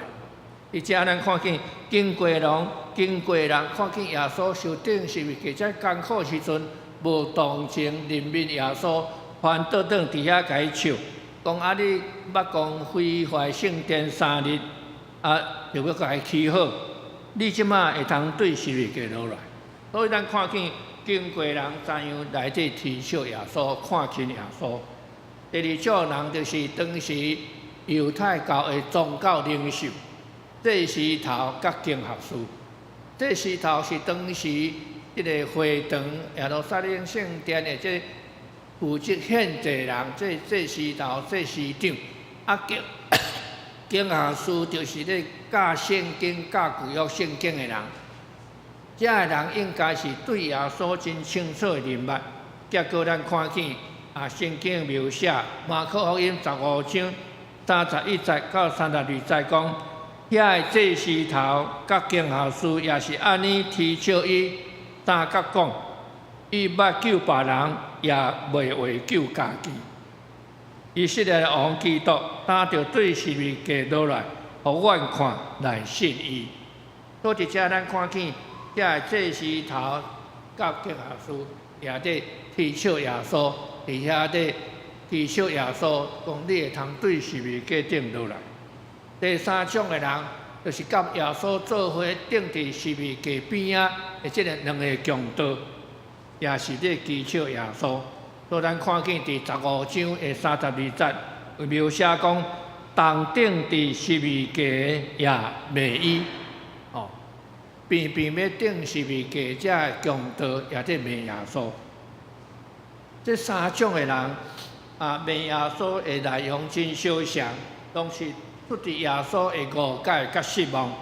佇遮咱看見經過人，經過人看見耶穌受釘十字架遮艱苦時陣，無同情憐憫耶穌，反倒轉佇遐共伊笑，講啊你捌講毀壞聖殿三日，啊就欲共伊起好，你這馬會通對十字架落來。所以咱看見經過人怎樣來這恥笑耶穌，看輕耶穌。第二種人就是當時猶太教的宗教領袖，祭司頭佮經學士。祭司頭是當時這个會堂耶路撒冷聖殿的這負責獻祭人，這祭司頭、祭司長。啊，經學士就是咧教聖經、教舊約聖經的人。這个人應該是對耶穌真清楚的認捌。結果咱看見啊，聖經描寫馬可福音十五章31節到32節講，遐个祭司頭佮經學士也是按呢恥笑伊，三角講，伊捌救別人，也袂話救家己。伊實在王基督，擔著對十字架落來，予阮看來信伊。所以佇遮咱看見，遮个祭司頭佮經學士也佇恥笑耶穌，佇遐佇恥笑耶穌，講你會通對十字架頂落來。第三種的人，就是佮耶穌做伙釘佇十字架邊仔的這个兩个強盜，也是咧譏笑耶穌。所以咱看見佇十五章的32節，有描寫講，同釘佇十字架的也罵伊，哦，邊邊欲釘十字架，這个強盜也佇罵耶穌。這三種的人啊，罵耶穌的內容真相像，攏是出自耶穌的誤解佮失望。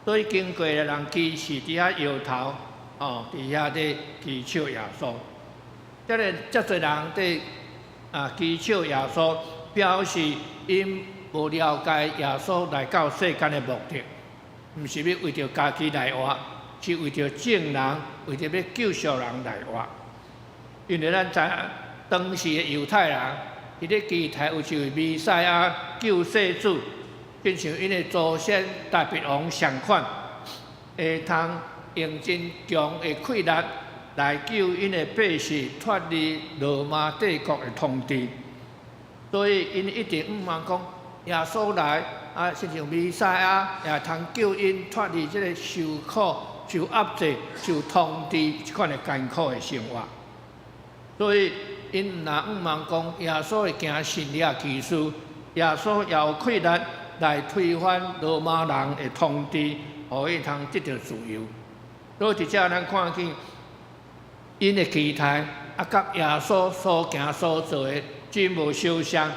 所以經過的人其實佇遐搖頭，哦，佇遐咧譏笑耶穌。這个遮濟人佇啊譏笑耶穌，表示𪜶無了解耶穌來到世間的目的，毋是欲為著家己來活，是為著眾人，為著欲救贖人來活。因為咱知影當時的猶太人，佇咧期待有一位彌賽亞救世主，親像𪜶的祖先大衛王仝款，會通用真強的氣力來救𪜶的百姓脫離羅馬帝國的統治。所以𪜶一直向望講耶穌來，啊，親像彌賽亞，也會通救𪜶脫離這个受苦、受壓制、受統治這款的艱苦的生活。所以，𪜶毋若向望講耶穌會行神蹟奇事，耶穌也有氣力來推翻羅馬人的統治，予𪜶通得著自由。所以，佇遮咱看見𪜶的期待，啊，佮耶穌所行所做的真無相像。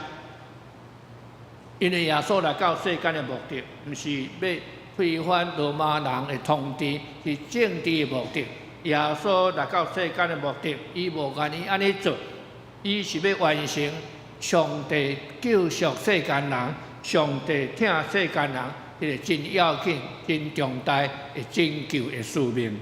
因為耶穌來到世間的目的，毋是欲推翻羅馬人的統治，是政治的目的。耶穌來到世間的目的，伊無願意按呢做，伊是欲完成上帝救贖世間人、上帝疼世間人，這个真要緊、真重大的拯救的使命。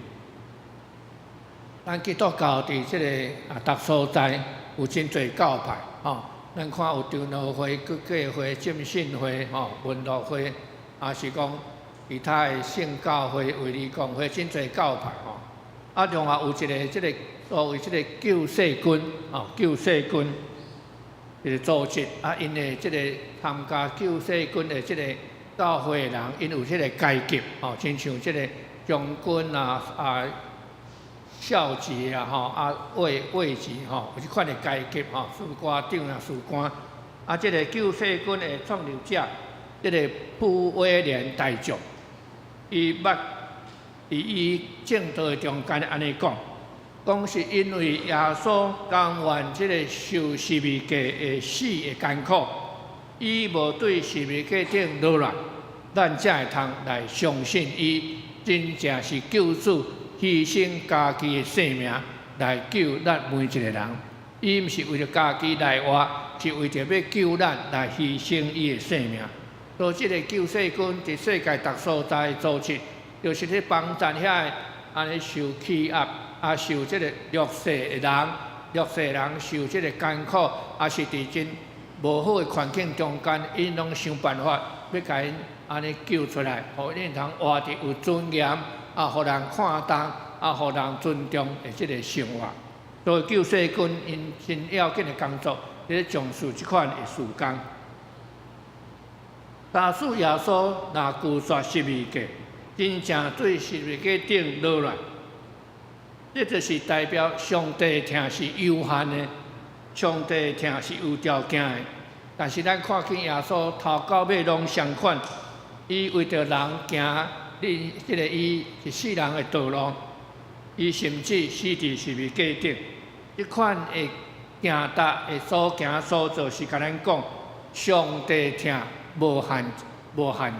咱基督教佇這个啊，逐所在有真濟教派，吼。咱看有長老會、救國會、浸信會、吼文樂會，抑是講其他的聖教會、衛理公會，真濟教派吼。啊，另外有一个這个所謂這个救世軍，哦，救世軍一个組織，啊，𪜶的這个參加救世軍的這个教會的人，𪜶有這个階級，哦，親像這个將軍啊、啊少級啊、吼啊尉尉級吼，有這款的階級吼，士官長啊、士官。啊，這个救世軍的創立者，這个傅威廉大將，伊捌佇伊證道的中間按呢講，講是因為耶穌甘願這个受十字架的死的艱苦，伊無對十字架頂落來，咱才會通來相信伊真正是救主犧牲家己的性命來救咱每一个人。伊毋是為著家己來活，是為著欲救咱來犧牲伊的性命。所以，這个救世軍佇世界逐所在的組織，就是咧幫贊遐个按呢受欺壓、啊受這个弱勢的人，弱勢人受這个艱苦，啊是佇真無好的環境中間，𪜶攏想辦法欲共𪜶按呢救出來，予𪜶通活佇有尊嚴，啊，予人看重，啊，予人尊重的這个生活。所以救世軍𪜶真要緊的工作，佇咧從事這款的事工。假使耶穌若拒絕十字架，真正對十字架頂落來，這就是代表上帝疼是有限的，上帝疼是有條件的。但是咱看見耶穌頭到尾攏相款，伊為著人行，恁這个伊一世人的道路，伊甚至死佇十字架頂。這款的行踏的所行所做，是共咱講，上帝疼無限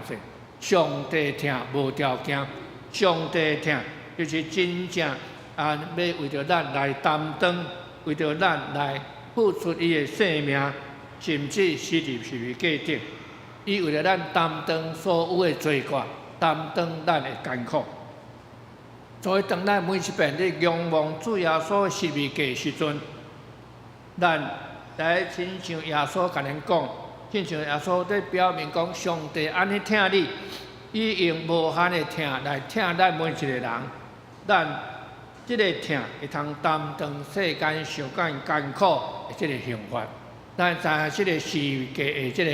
制，上帝疼無條件，上帝疼就是真正啊，欲為著咱來擔當，為著咱來付出伊的性命，甚至死佇十字架頂。伊為著咱擔當所有的罪過，擔當咱的艱苦。所以，當咱每一遍咧仰望主耶穌十字架時陣，咱來親像耶穌共咱講，親像耶穌咧表明講，上帝按呢疼你，伊用無限的疼來疼咱每一個人，咱這个疼會通擔當世間上艱艱苦的這个刑罰。咱知影這个十字架的這个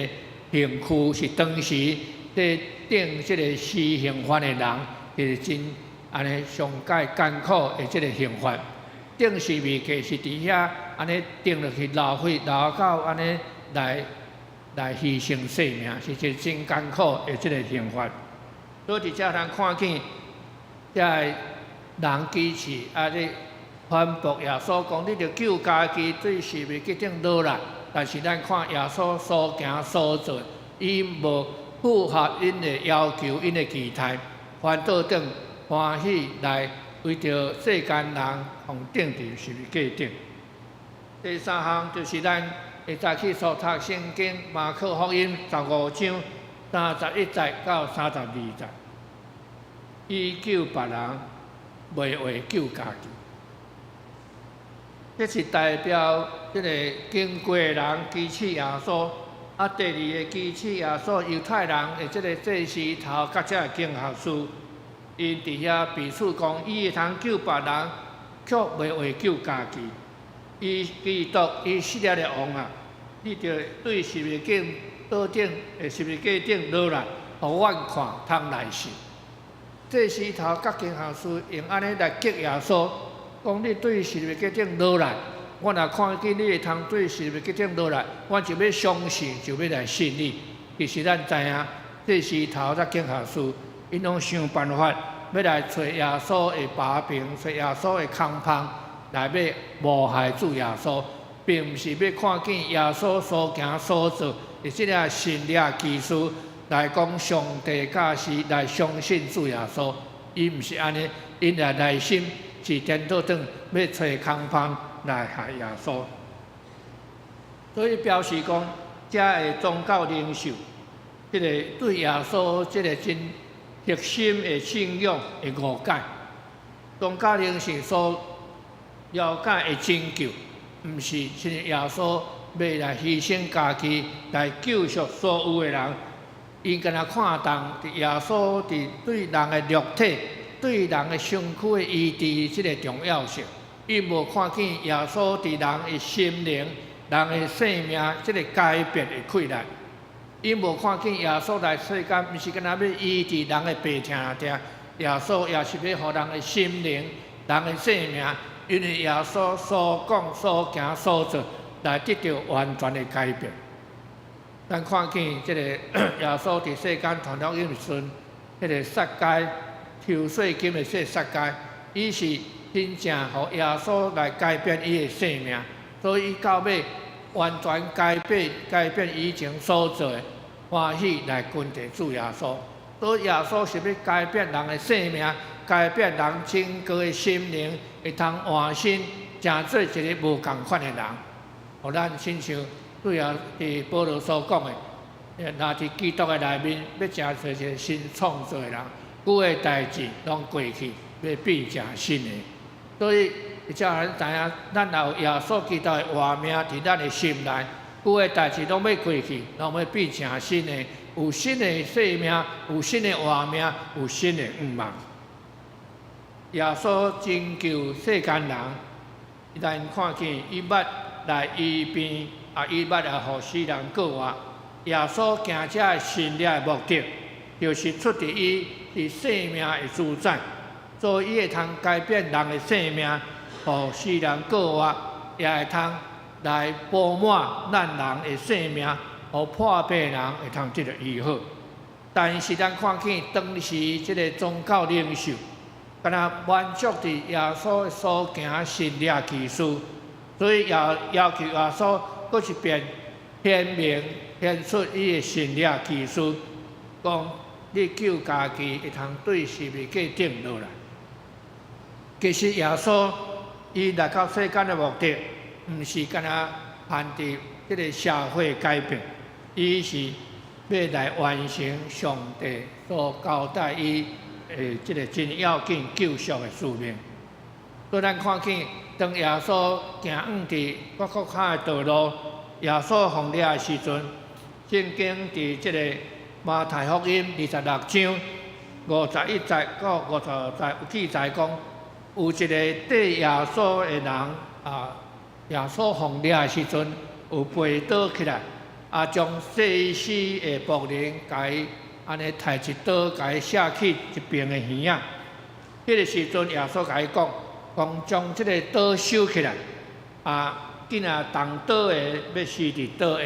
刑具是當時咧釘這个死刑犯的人，是真按呢上蓋艱苦的這个刑罰。釘十字架是佇遐按呢釘落去流血，流到按呢來犧牲性命，是一個真艱苦的這个刑罰。所以佇遮通看見，遮个人支持啊，咧反駁耶穌講，你著救家己對十字架頂落來。但是咱看耶穌所行所做，伊無符合𪜶的要求，𪜶的期待，反倒轉歡喜來為著世間人，予釘佇十字架頂。第三項就是咱會早起所讀聖經馬可福音15章31節到32節，伊救別人，袂話救家己。這是代表這个經過的人支持耶穌，啊，第二个支持耶穌猶太人的這个祭司頭佮這个經學士，𪜶佇遐彼此講，伊會通救別人，卻袂話救家己。伊基督以色列的王啊，你著對十字架倒頂，十字架頂落來，予阮看通來信。祭司頭佮經學士用按呢來激耶穌，講你對十字架頂落來，阮若看見你會通對十字架頂落來，阮就欲相信，就欲來信你。其實咱知影，祭司頭佮經學士，𪜶攏想辦法欲來揣耶穌的把柄，揣耶穌的空縫，來欲謀害主耶穌，並毋是欲看見耶穌所行所做的這个神蹟奇事來講上帝教示來相信主耶穌，伊毋是按呢，𪜶的內心是顛倒轉欲揣空縫來害耶穌。所以表示講，遮个宗教領袖，這个對耶穌這个真核心的信仰的誤解，宗教領袖所了解的拯救，毋是親像耶穌欲來犧牲家己來救贖所有的人。𪜶敢若看重佇耶穌佇對人的肉體對人的身軀的醫治這个重要性，伊無看見耶穌佇人的心靈、人的生命這个改變的氣力。伊無看見耶穌來世間，毋是干焦欲醫治人的病痛疼，耶穌也是欲予人的心靈、人的生命，因為耶穌所講、所行、所做，來得著完全的改變。咱看見這个耶穌佇世間傳福音的時陣，彼个撒該收稅金的這个撒該，伊是真正予耶穌來改變伊的生命，所以伊到尾完全改變改變以前所做的，歡喜來跟隨主耶穌。所以耶穌是欲改變人的生命，改變人整個的心靈，會通換新，成做一个無仝款的人。予咱親像主耶佇保羅所講的，若佇基督的內面，欲成做一个新創造的人，舊的代誌攏過去，欲變成新的。所以，才咱知影，咱若有耶穌基督的活命佇咱的心內，舊的代誌攏欲過去，攏欲變成新的，有新的生命，有新的活命，有新的願望。耶穌拯救世間人，咱看見伊捌來醫病，啊，伊捌來予死人過活。耶穌行這个神蹟的目的，就是出佇伊是生命的主宰，所以伊會通改變人的生命，予死人過活，也會通來補滿咱人的生命，予破病人會通得著醫好。但是咱看見當時這个宗教領袖，敢若滿足佇耶穌所行神蹟奇事，所以也要求耶穌閣一遍顯明顯出伊的神蹟奇事，講你救家己會通對十字架頂落來。其實耶穌伊來到世間的目的，毋是干焦限佇這个社會改變，伊是欲來完成上帝所交代伊的這个真要緊救贖的使命。所以咱看見當耶穌行往佇各各跤的道路，耶穌予掠的時陣，聖經佇這个馬太福音26章51節到52節有記載講，有一个綴耶穌的人啊，耶穌予掠的時陣，有拔刀起來，啊，將祭司的僕人共伊按呢刣一刀，共伊射去一邊的耳仔。彼个時陣，耶穌共伊講，講將這个刀收起來，啊，囝仔動刀的欲死佇刀下。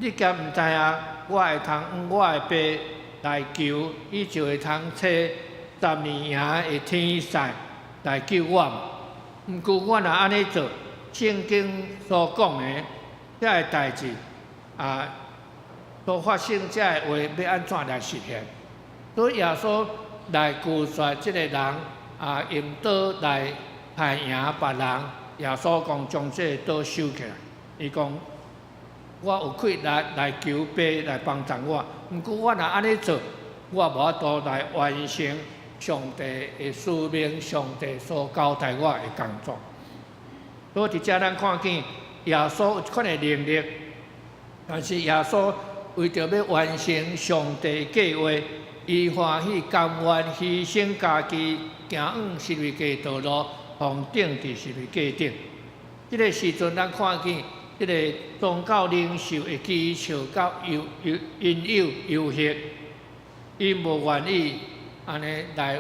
你敢毋知影？我會通向我的爸來求，伊就會通差十二營的天使來救我。毋過我若按呢做，聖經所講的這个代誌啊，所發生這个話欲按怎來實現？所以耶穌來拒絕這个人啊，用刀來刣贏別人。耶穌講將這个刀收起來，伊講我有氣力來求爸來幫助我，毋過我若按呢做，我無法度來完成上帝的使命，上帝所交代我的工作。所以佇遮咱看見耶穌有這款的能力，但是耶穌為著欲完成上帝計劃，伊歡喜甘願犧牲家己，行往十字架道路，予人釘佇十字架頂。這个時陣，咱看見這个宗教領袖的譏笑佮誘誘引誘誘惑，伊無願意按呢來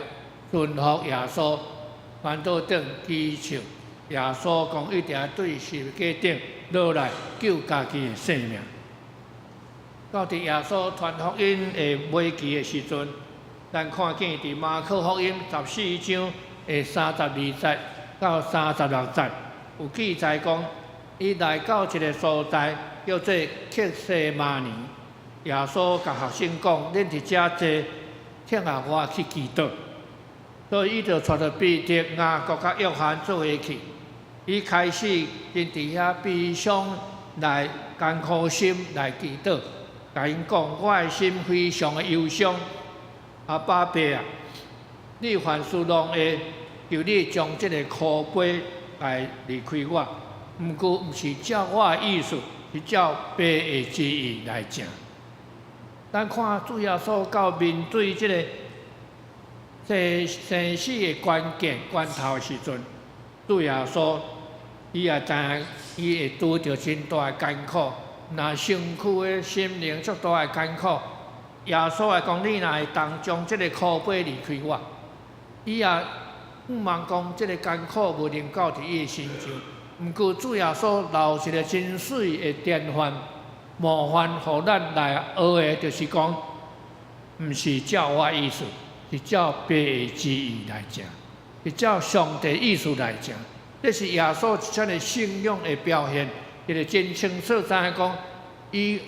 順服耶穌，反倒轉譏笑耶穌講一定愛對十字架頂落來救家己的性命。到佇耶穌傳福音的尾期的時陣，咱看見佇馬可福音14章的32節到36節有記載講，伊來到一个所在叫做客西馬尼。耶穌共學生講：恁佇遮坐，聽候我去祈禱。所以伊就帶著彼得、雅各佮約翰做伙去。伊開始𪜶佇遐悲傷來艱苦心來祈禱，共𪜶講：我的心非常的憂傷。阿爸爸啊，你凡事攏會，求你將這个苦杯來離開我。毋過毋是照我的意思，是照爸的旨意來成。咱看主耶穌到面對這个生生死的關鍵關頭的時陣，主耶穌伊也知影伊會拄著真大的艱苦，若身軀的心靈足大的艱苦。耶穌會講：你若會當將這个苦杯離開我，伊也向望講這个艱苦無臨到佇伊的身上。毋過主耶穌留一个真媠的典範模範，予咱來學的，就是講，毋是照我意思，是照父的旨意來行，是照上帝意思來行。這是耶穌一種的信仰的表現，伊就真清楚知影講，伊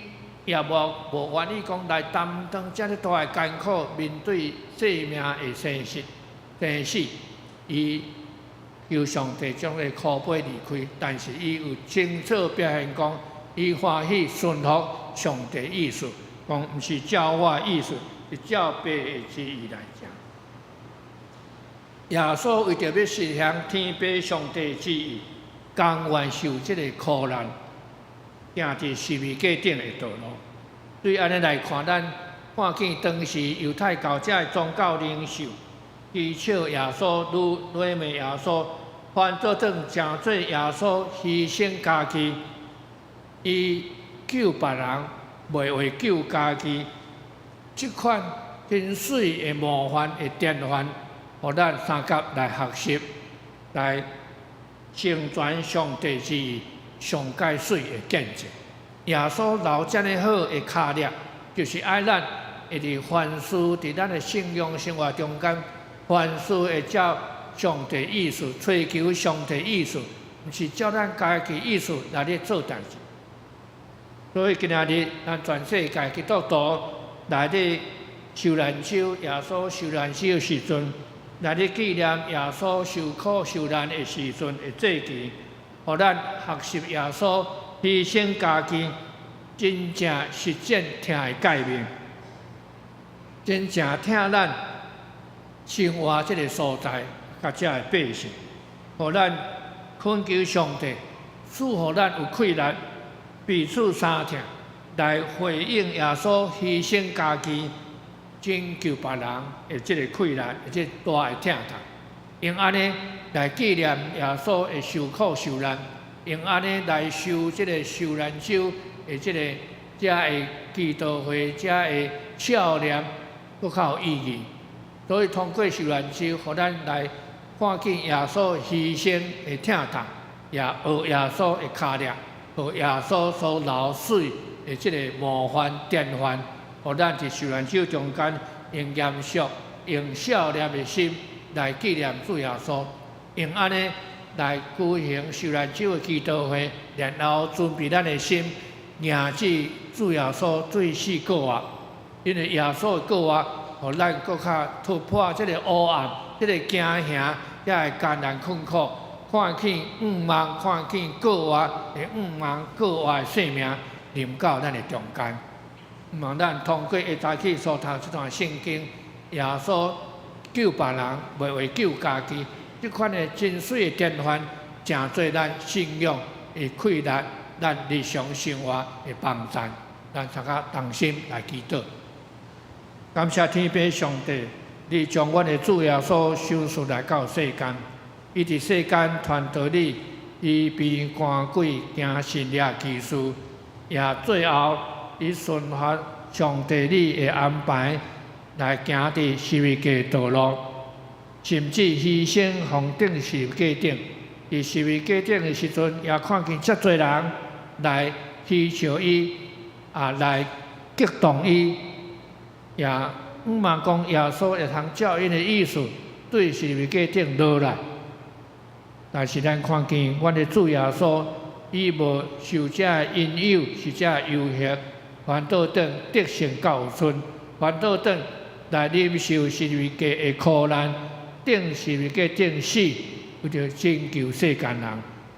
也無願意講來擔當遮爾大的艱苦，面對生命的生死，生死，伊求上帝將這個苦杯離開，但是伊有清楚表現講，伊歡喜順服上帝意思，講毋是照我的意思，是照父的旨意來行。耶穌為著欲實行天父上帝旨意，甘願受這个苦難，行佇十字架頂的道路。對按呢來看，咱看見當時猶太教這个宗教領袖，譏笑耶穌，辱罵耶穌，反倒轉成做耶穌犧牲家己，伊救別人，袂為救家己，這款真媠的模範的典範，予咱相佮來學習，來成全上帝旨意上蓋媠的見證。耶穌留遮爾好的跤跡，就是愛咱會佇凡事佇咱的信仰生活中間，凡事會照上帝意思，追求上帝意思，毋是照咱家己意思來咧做代誌。所以今仔日咱全世界基督徒來咧受難週，耶穌受難週的時陣，來咧紀念耶穌受苦受難的時陣的祭期，予咱學習耶穌犧牲家己，真正實踐疼的誡命，真正疼咱生活這个所在，佮遮的百姓，予咱懇求上帝賜予咱有氣力，彼此相疼，來回應耶穌犧牲家己拯救別人的這个氣力，這个大的疼痛。用按呢來紀念耶穌的受苦受難，用按呢來受這个受難週的這个遮的祈禱會，遮的少年，閣較有意義。所以通過受難週，予咱來看見耶穌犧牲的疼痛，也學耶穌的跤跡，學耶穌所留媠的這个模範典範，予咱佇受難週中間用嚴肅、用少年的心來紀念主耶穌，用按呢來舉行受難週的祈禱會，然後準備咱的心，迎接主耶穌對死復活。因為耶穌的復活，予咱閣較突破這个黑暗、這个驚嚇、遐个艱難困苦，看見向望，看見復活的向望復活的生命臨到咱的中間。望咱通過下早起所讀這段聖經，耶穌救別人，袂為救家己，這款的真媠的典範，成做咱信仰的氣力，咱日常生活的幫助。咱大家同心來祈禱。感謝天父上帝，你將阮的主耶穌賞賜來到世間，伊佇世間傳道理，醫病趕鬼，行神蹟奇事，也最後伊順服上帝你的安排，來行佇十字架道路，甚至犧牲予釘十字架頂。佇十字架頂的時陣，也看見遮濟人來嬉笑伊，啊來激動伊，也向望講耶穌會通照𪜶的意思對十字架頂落來。但是咱看見阮的主耶穌，伊無受這个引誘，受這个誘惑，反倒轉得勝到盡，反倒轉來忍受十字架的苦難，釘十字架頂死，為著拯救世間人。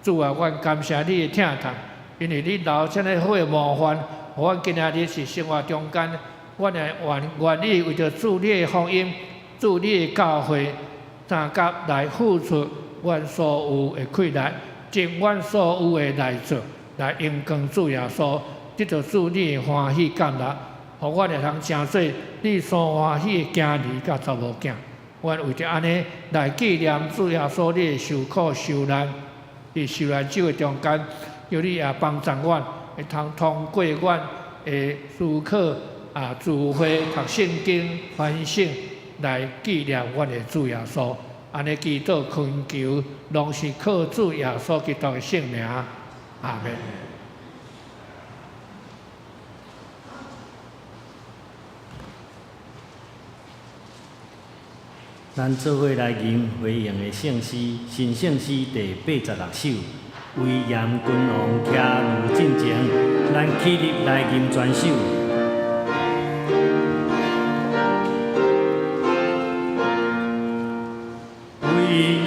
主啊，阮感謝你的疼痛，因為你留這麼好的模範，予阮今仔日佇生活中間，阮會願意為著主你的福音、主你的教誨，相佮來付出阮所有的氣力，盡阮所有的來做，來榮光主耶穌，得著主你的歡喜感樂，予阮會通成做你所歡喜的囝兒佮查某囝。阮為著按呢來紀念主耶穌你的受苦受難，佇受難者的中間，求你也幫助阮，會通通過阮的思考啊、聚會、讀聖經、反省，來紀念阮的主耶穌。按呢祈禱懇求，攏是靠主耶穌基督的聖名。阿們。咱做伙來吟回應的聖詩，新聖詩第86首，威嚴君王徛驢進前，咱起立來吟全首。威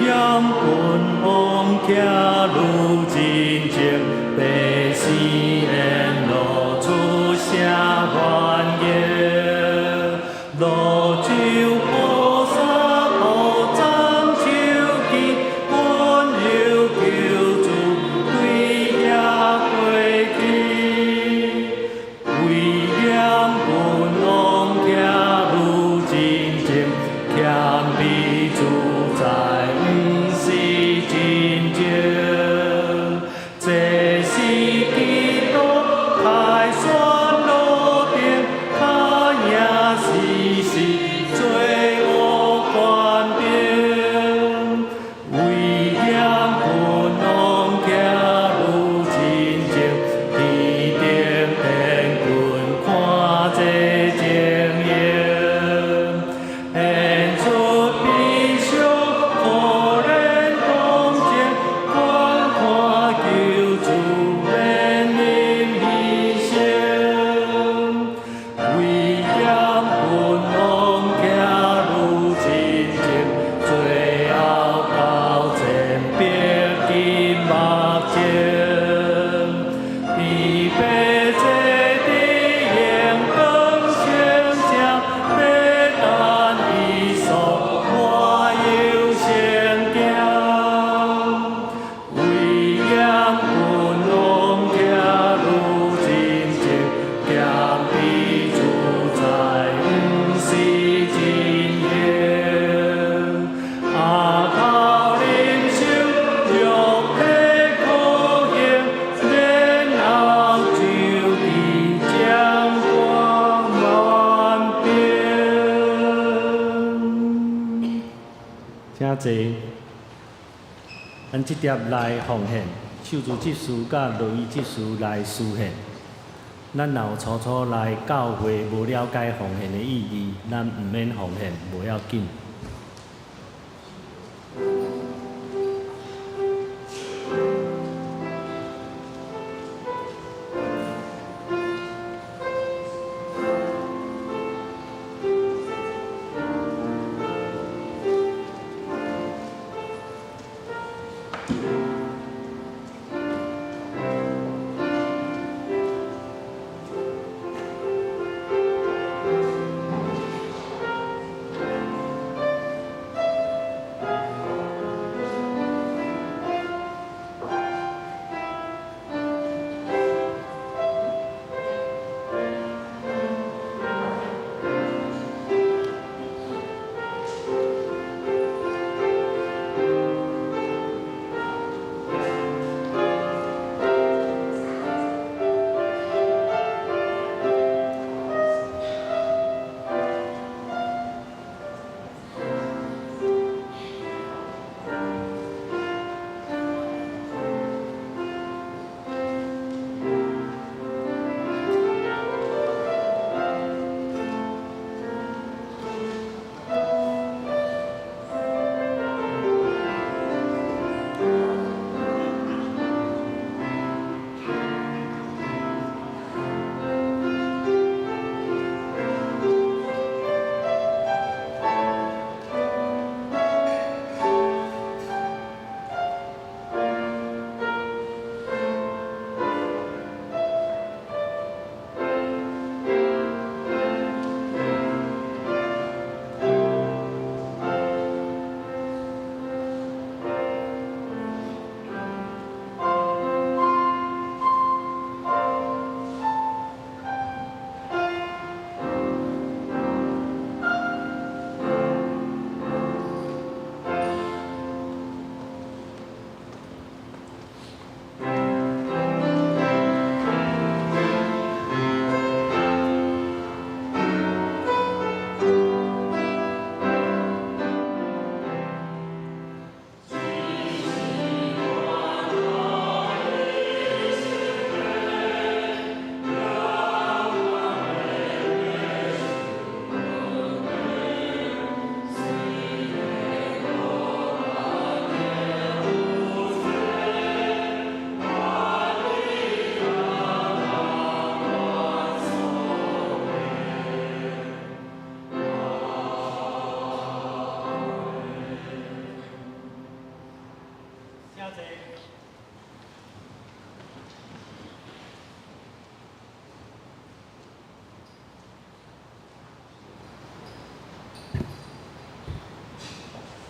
嚴君王徛驢進前，百姓沿路出聲歡迎，泸州菩薩寶藏手記，溫柔救主對遐過去。威嚴君王徛驢進前，謙卑自在，毋是真情。這是基督凱旋路頂，跤贏死時罪惡權柄。威嚴君王徛驢進前，天頂天軍看這情形，顯出悲傷可憐同情，觀看救主面臨犧牲。威嚴君王徛驢進前，最後到前必金目前，伊白坐佇榮光聖車，欲等伊所我有聖行。威嚴君王徛驢進前，謙卑自在，毋是真形。額頭忍受肉體苦刑，然後就佇掌管萬兵。請坐。咱這碟來奉獻，秀珠執事佮羅伊執事來司獻。咱若有初初來教會無了解奉獻的意義，咱毋免奉獻，無要緊。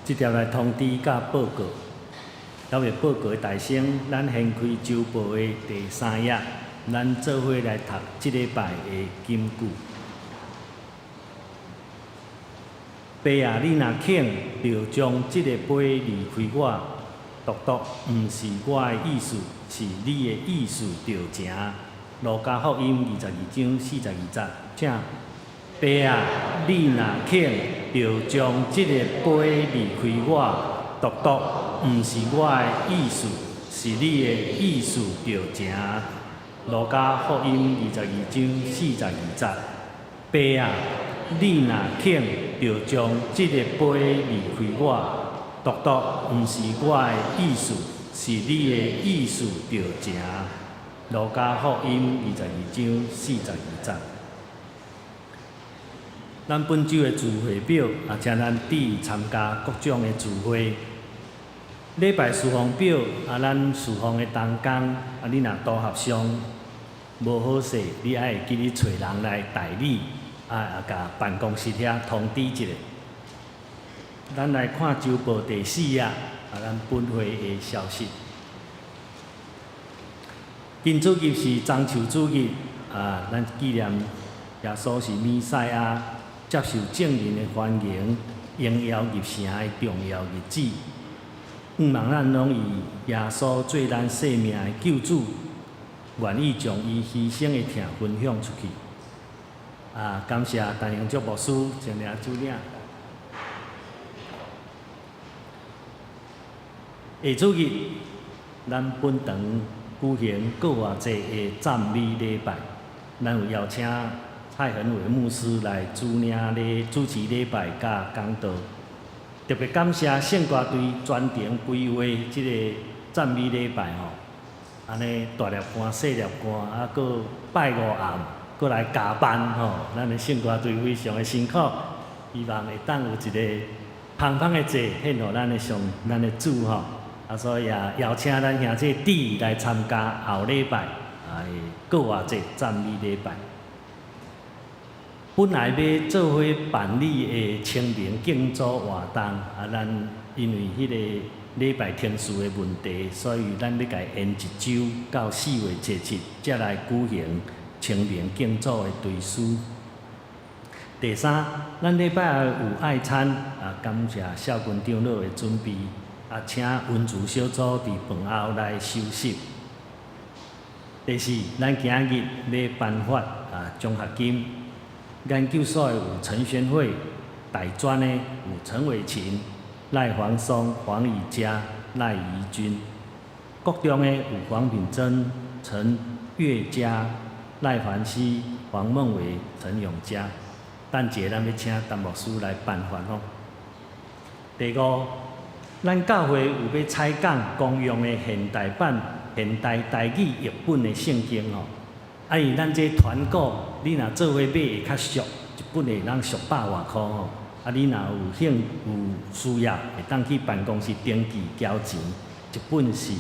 這條來通知佮報告，猶未報告的大聲，咱掀開週報的第三頁，咱做伙來讀這禮拜的金句。爸啊，你若肯，就將這个杯離開我，獨獨毋是我的意思，是你的意思著成。路加福音22章42節，請。爸啊，你若肯，就將這个杯離開我，獨獨毋是我的意思，是你的意思著成。路加福音22章42節，爸啊，你若肯，就將這个杯離開我，獨獨毋是我的意思，是你的意思著成。路加福音22章42節。咱本週的聚會表，也請咱注意參加各種的聚會。禮拜事奉表，啊，咱事奉的同工，啊，你若組合上無好勢，你愛會記得揣人來代理，啊，也共辦公室遐通知一下。咱來看週報第四頁，啊，咱本會的消息。今主日是棕樹主日，啊，咱紀念耶穌是彌賽亞，接受眾人的歡迎，榮耀入城的重要日子。向望咱攏以耶穌做咱生命的救主，願意將伊犧牲的疼分享出去。啊，感謝陳榮祝牧師前來主領。下主日，咱本堂舉行復活節的讚美禮拜，咱有邀請蔡恆偉牧師來主領禮主持禮拜佮講道。特別感謝聖歌隊全程規劃這个讚美禮拜吼，按呢大粒汗、細粒汗，啊，閣拜五暗，閣來加班吼，咱的聖歌隊非常的辛苦，希望會當有一个芳芳的祭獻予咱的上、咱的主吼。啊，所以也邀請咱兄弟姊來參加後禮拜啊的復活節讚美禮拜。本來欲做伙辦理的清明敬祖活動，啊，咱因為彼個禮拜天數的問題，所以咱欲共延一週到4月27才來舉行清明敬祖的追思。第三，咱禮拜後有愛餐，啊，感謝少軍長老的準備。啊，請文慈小組佇飯後來收拾。第四，咱今日欲頒發啊獎學金，研究所的有陳宣惠，大專的有陳偉琴、賴黃松、黃以佳、賴怡君，國中的有黃品珍、陳月佳、賴凡熙、黃夢偉、陳永嘉。等一下，咱欲請陳牧師來頒發吼。第五，咱教會有欲採購公用的現代版、現代台語譯本的聖經吼。啊，因為咱這團購，你若做伙買會較俗，一本會當俗百外箍吼。啊，你若有興有需要，會當去辦公室登記交錢，一本是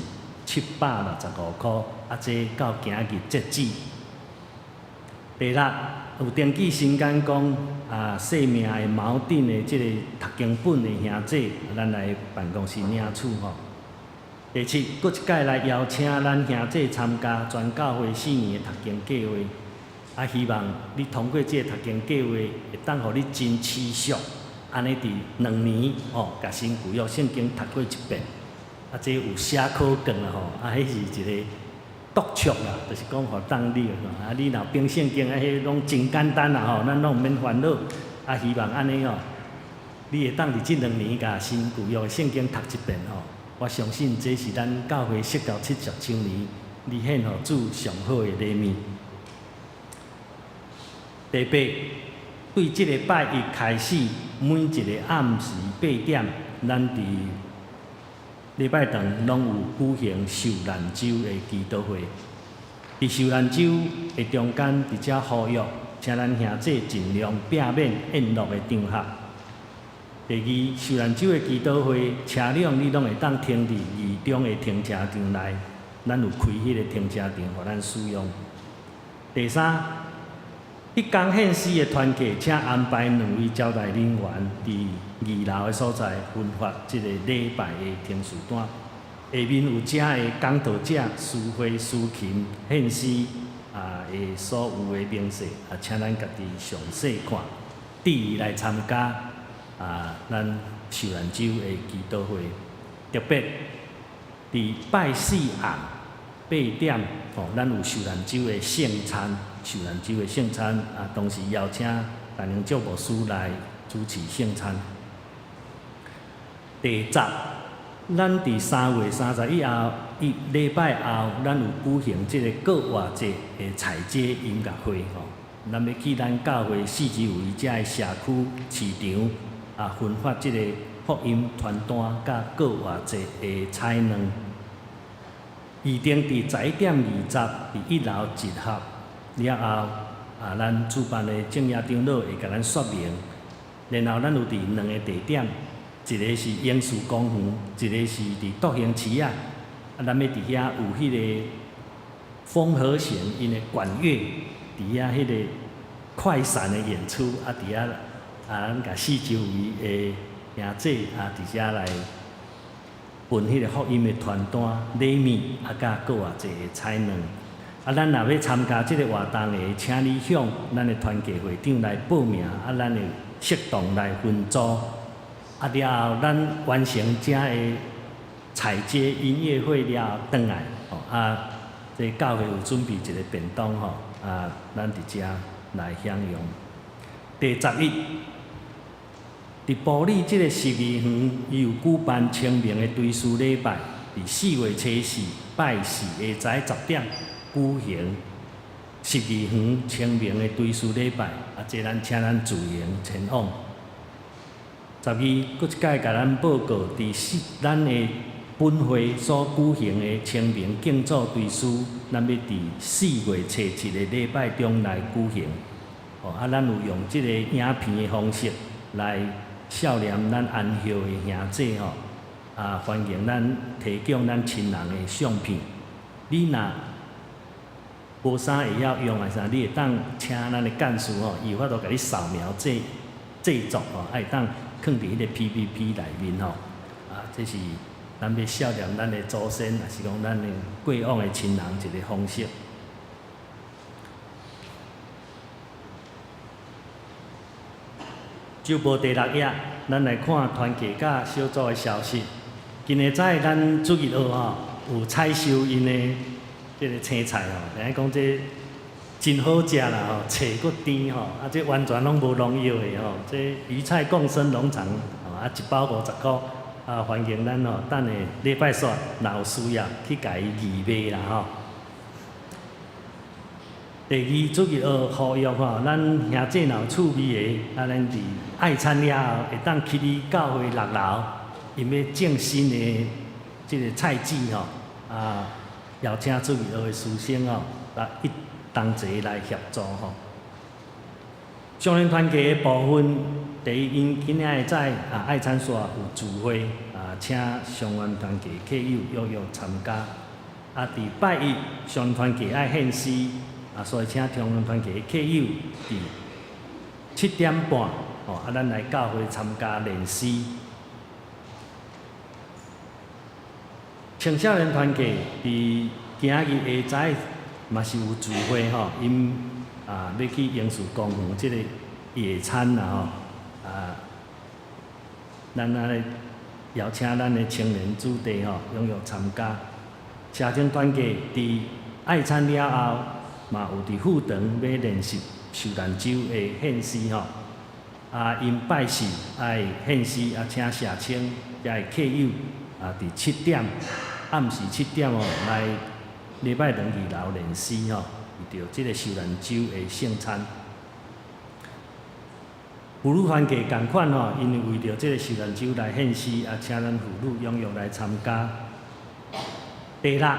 765箍。啊，這到今日截止。第六，有登記新簡講啊，姓名的矛盾的這个讀經本的兄弟，咱來辦公室領取吼。第七，閣一擺來邀請咱兄弟參加全教會四年的讀經計劃，啊，希望你通過這个讀經計劃，會當予你真持續，按呢佇2年吼，共新舊約聖經讀過一遍。啊，這有寫考卷啦吼，啊，彼是一个督促啦，就是講予當你啊，你若編聖經啊，彼攏真簡單啦吼，咱攏毋免煩惱。啊，希望按呢吼，你會當佇這兩年共新舊約聖經讀一遍吼。我相信這是咱教會釋教70週年，你獻予主上好的禮物。第八，對這个拜一開始，每一个暗時八點，咱佇禮拜堂攏有舉行受難週的祈禱會。佇受難週的中間，佇遮呼籲，請咱兄弟盡量避免宴樂的場合。第二，受難週的祈禱會，車輛你攏會當停佇二中的停車場內，咱有開彼个停車場予咱使用。第三，彼工獻詩的團契，請安排兩位招待人員佇二樓的所在分發這个禮拜的程序單。下面有遮的講道者、司會、司琴、獻詩啊的所有的明細啊，請咱家己詳細看，注意來參加啊，咱受難週的祈禱會，特別佇拜四暗八點吼，咱有受難週的聖餐，受難週的聖餐啊，同時邀請陳明照牧師來主持聖餐。第十，咱佇3月31號一禮拜後，咱有舉行這个復活節的採摘音樂會吼。咱欲去咱教會四周圍遮的社區市場啊，分發這个福音傳單佮復活節的彩卵。預定佇11點20佇一樓集合了後，啊，咱主辦的正業長老會共咱說明。然後咱有佇兩个地點，一个是英樹公園，一个是佇獨行市仔。啊，咱欲佇遐有彼个風和弦𪜶的管樂，佇遐彼個快閃的演出，啊，佇遐啊，咱共四周圍的兄弟啊，佇遮來分彼个福音的傳單、禮物，啊，佮閣偌濟的彩卵。啊，咱若欲參加這个活動的，請你向咱的團契會長來報名，啊，咱會適當來分組。啊，了後咱完成遮个採摘音樂會了後，轉來，吼啊，這教會有準備一个便當吼，啊，咱佇遮來享用。第十一，佇埔里這个十二園，伊有舉辦清明的追思禮拜，佇4月初四拜四下晝10點舉行十二園清明的追思禮拜，啊，這咱請咱自行前往。十二，閣一擺共咱報告，佇四咱的本會所舉行的清明敬祖追思，咱欲佇4月初七的禮拜中來舉行。哦，啊，咱有用這个影片的方式來孝念咱安孝的兄弟吼，啊，歡迎咱提供咱親人的相片。你若無啥會曉用的啥，你會當請咱的幹事吼，伊有法度共你掃描製製作吼，啊會當囥佇彼个 PPT 內面吼。啊，這是咱欲孝念咱的祖先，抑是講咱的過往的親人一个方式。週報第六頁，咱來看團契佮小組的消息。今日早咱主日學吼有採收𪜶的這个青菜吼，知影講這真好食啦吼，脆閣甜吼，啊這完全攏無農藥的吼，這魚菜共生農場吼，啊一包五十箍，啊歡迎咱吼，等下禮拜四若有需要去共伊義賣啦吼。第二主日學呼籲吼，咱兄弟若有趣味的，啊咱佇愛餐了後，會當去你教會六樓，𪜶欲種新的這个菜籽吼，啊邀請主日學的師生吼，來一同齊來協助吼。少年團契的部分，第一，𪜶今仔日早啊愛餐煞有聚會，啊請相關團契客友踴躍參加。啊，佇拜一少年團契愛獻詩，啊，所以請中央團契的客友佇7點半，吼，啊，咱來教會參加練詩。青少年團契佇今日下晝嘛是有聚會吼，𪜶啊欲去英樹公園這个野餐啦吼，啊，咱按呢邀請咱的青年子弟吼踴躍參加。社青團契佇愛餐了後，嘛有佇副堂欲練習受難週的獻詩吼，啊，𪜶拜四愛獻詩，啊，請社青遮的客友啊，佇七點暗時七點哦來禮拜堂二樓練詩吼，為著這个受難週的聖餐。婦女團契仝款吼，𪜶為著這个受難週來獻詩，啊，請咱婦女踴躍來參加。第六，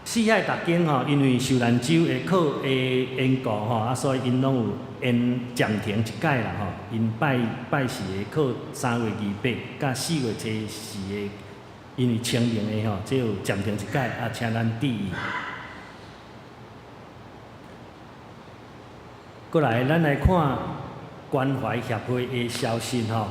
四海逐間吼，因為受難週的課的緣故吼，啊，所以𪜶攏有延暫停一擺啦吼。𪜶拜拜四的課3月28，佮4月初四的，因為清明的吼，這有暫停一擺，啊，請咱注意。過來，咱來看關懷協會的消息吼。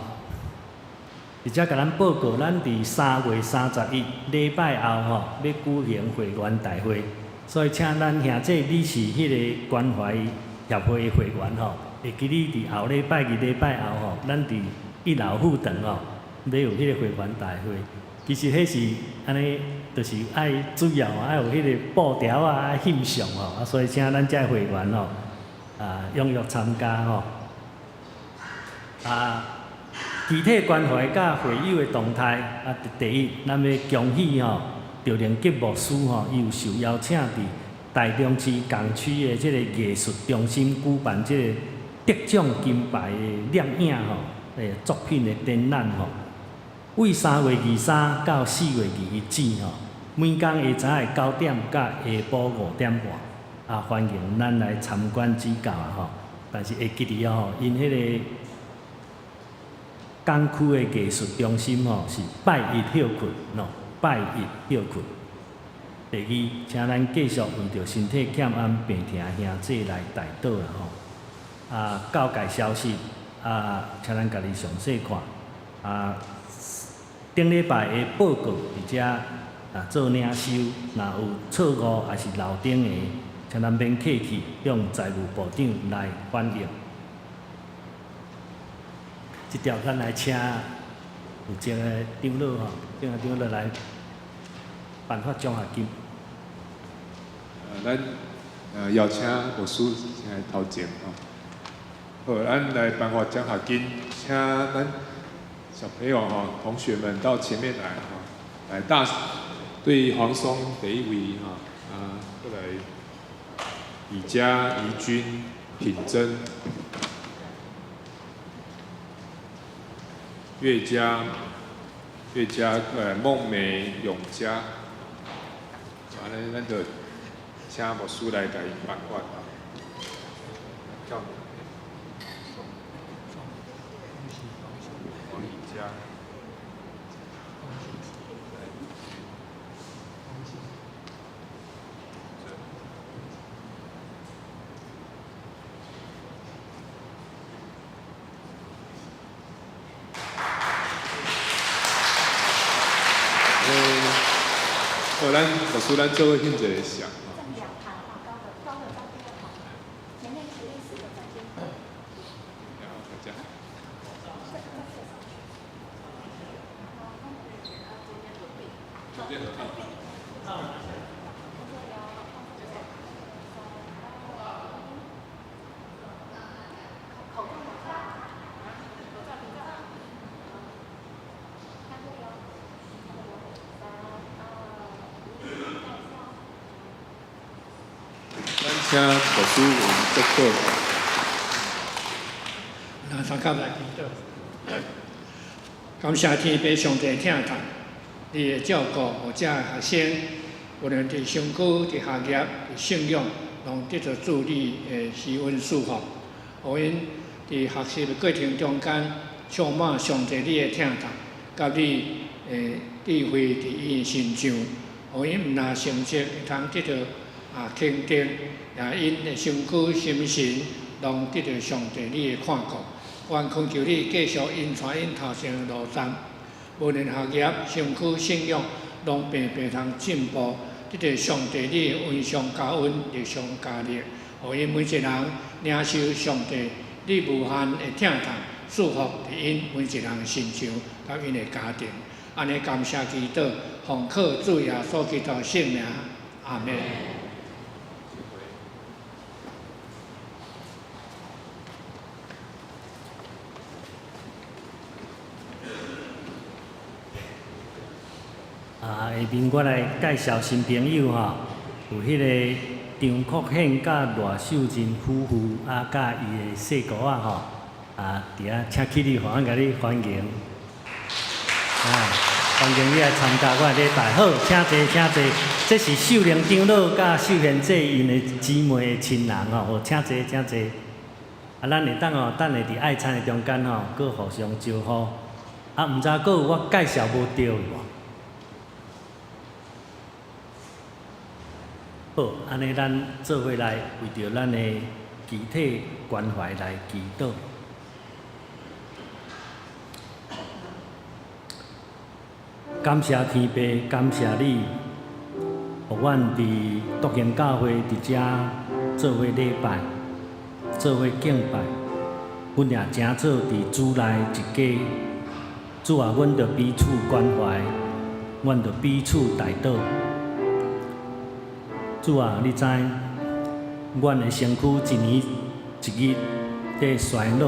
而且共咱報告，咱佇3月31禮拜後吼，欲舉行會員大會，所以請咱兄弟你是彼个關懷協會的會員吼，會記你佇後禮拜二禮拜後吼，咱佇一樓副堂吼，欲有彼个會員大會。其實彼是按呢，就是愛主要愛有彼个布條啊，愛翕相吼，啊，所以請咱遮會員吼，啊，踴躍參加吼。啊，具體關懷佮會友的動態啊，第一，咱欲恭喜吼，趙連吉牧師吼，伊有受邀請佇台中市港區的這个藝術中心舉辦這個得獎金牌的攝影吼，作品的展覽吼。為3月23到4月21止吼，每工下早的9點到下晡5點半，啊，歡迎咱來參觀指教啊吼。但是會記得哦，𪜶彼个港區的藝術中心吼是拜一歇睏，喏，拜一歇睏。第二，請咱繼續為著身體欠安病疼兄弟來代禱啦吼。啊，教界消息啊，請咱家己詳細看。啊，頂禮拜的報告佇遮啊做領收，若有錯誤抑是漏頂的，請咱免客氣，向財務部長來反映。這條咱來請負責的長老吼，長長老來頒發獎學金。咱邀請牧師先來頭前吼。好，咱來頒發獎學金，請咱小朋友吼，同學們到前面來吼，來大對黃松第一位吼，啊，過來李佳、怡君、品珍。岳家、岳家，孟梅、永嘉，按呢，咱就請牧師來共𪜶頒發啊。王李佳。好，咱牧師，咱做伙翕一个相。請牧師為祝禱。咱三甲來祈禱。感謝天父上帝疼痛，你的照顧，予遮學生，無論佇身軀、佇學業、佇信仰，攏得著主你的施恩賜福。予𪜶佇學習的過程中間，充滿上帝你的疼痛，佮你的智慧佇𪜶身上，予𪜶毋但成績會通得著啊肯定，也𪜶的身軀、心神攏得著上帝你的看顧。願懇求你繼續引帶𪜶頭前路站，無論學業、身軀、信仰，攏平平通進步，得著上帝你的恩上加恩，力上加力，予𪜶每一個人領受上帝你無限的疼痛祝福佇𪜶每一個人身上，佮𪜶的家庭。按呢感謝祈禱，奉靠主耶穌基督聖名，阿們。啊，下面我來介紹新朋友吼，有彼个張國憲佮賴秀珍夫婦啊，佮伊的細姑仔吼，啊，佇遐請起立，予阮共你歡迎。啊，歡迎你來參加我的禮拜。好，請坐，請坐。這是秀玲長老佮秀賢姐𪜶的姊妹的親人吼，好，請坐，請坐。啊，咱會當吼，等下佇愛餐的中間吼，閣互相招呼。啊，毋知閣有我介紹無著無？好，按呢，咱做伙來為著咱的肢體關懷來祈禱。感謝天父，感謝你，予阮佇獨行教會佇遮做伙禮拜，做伙敬拜。阮也成做佇主內一家。主啊，阮著彼此關懷，阮著彼此代禱。主啊，你知阮的身軀一年一日佇衰老，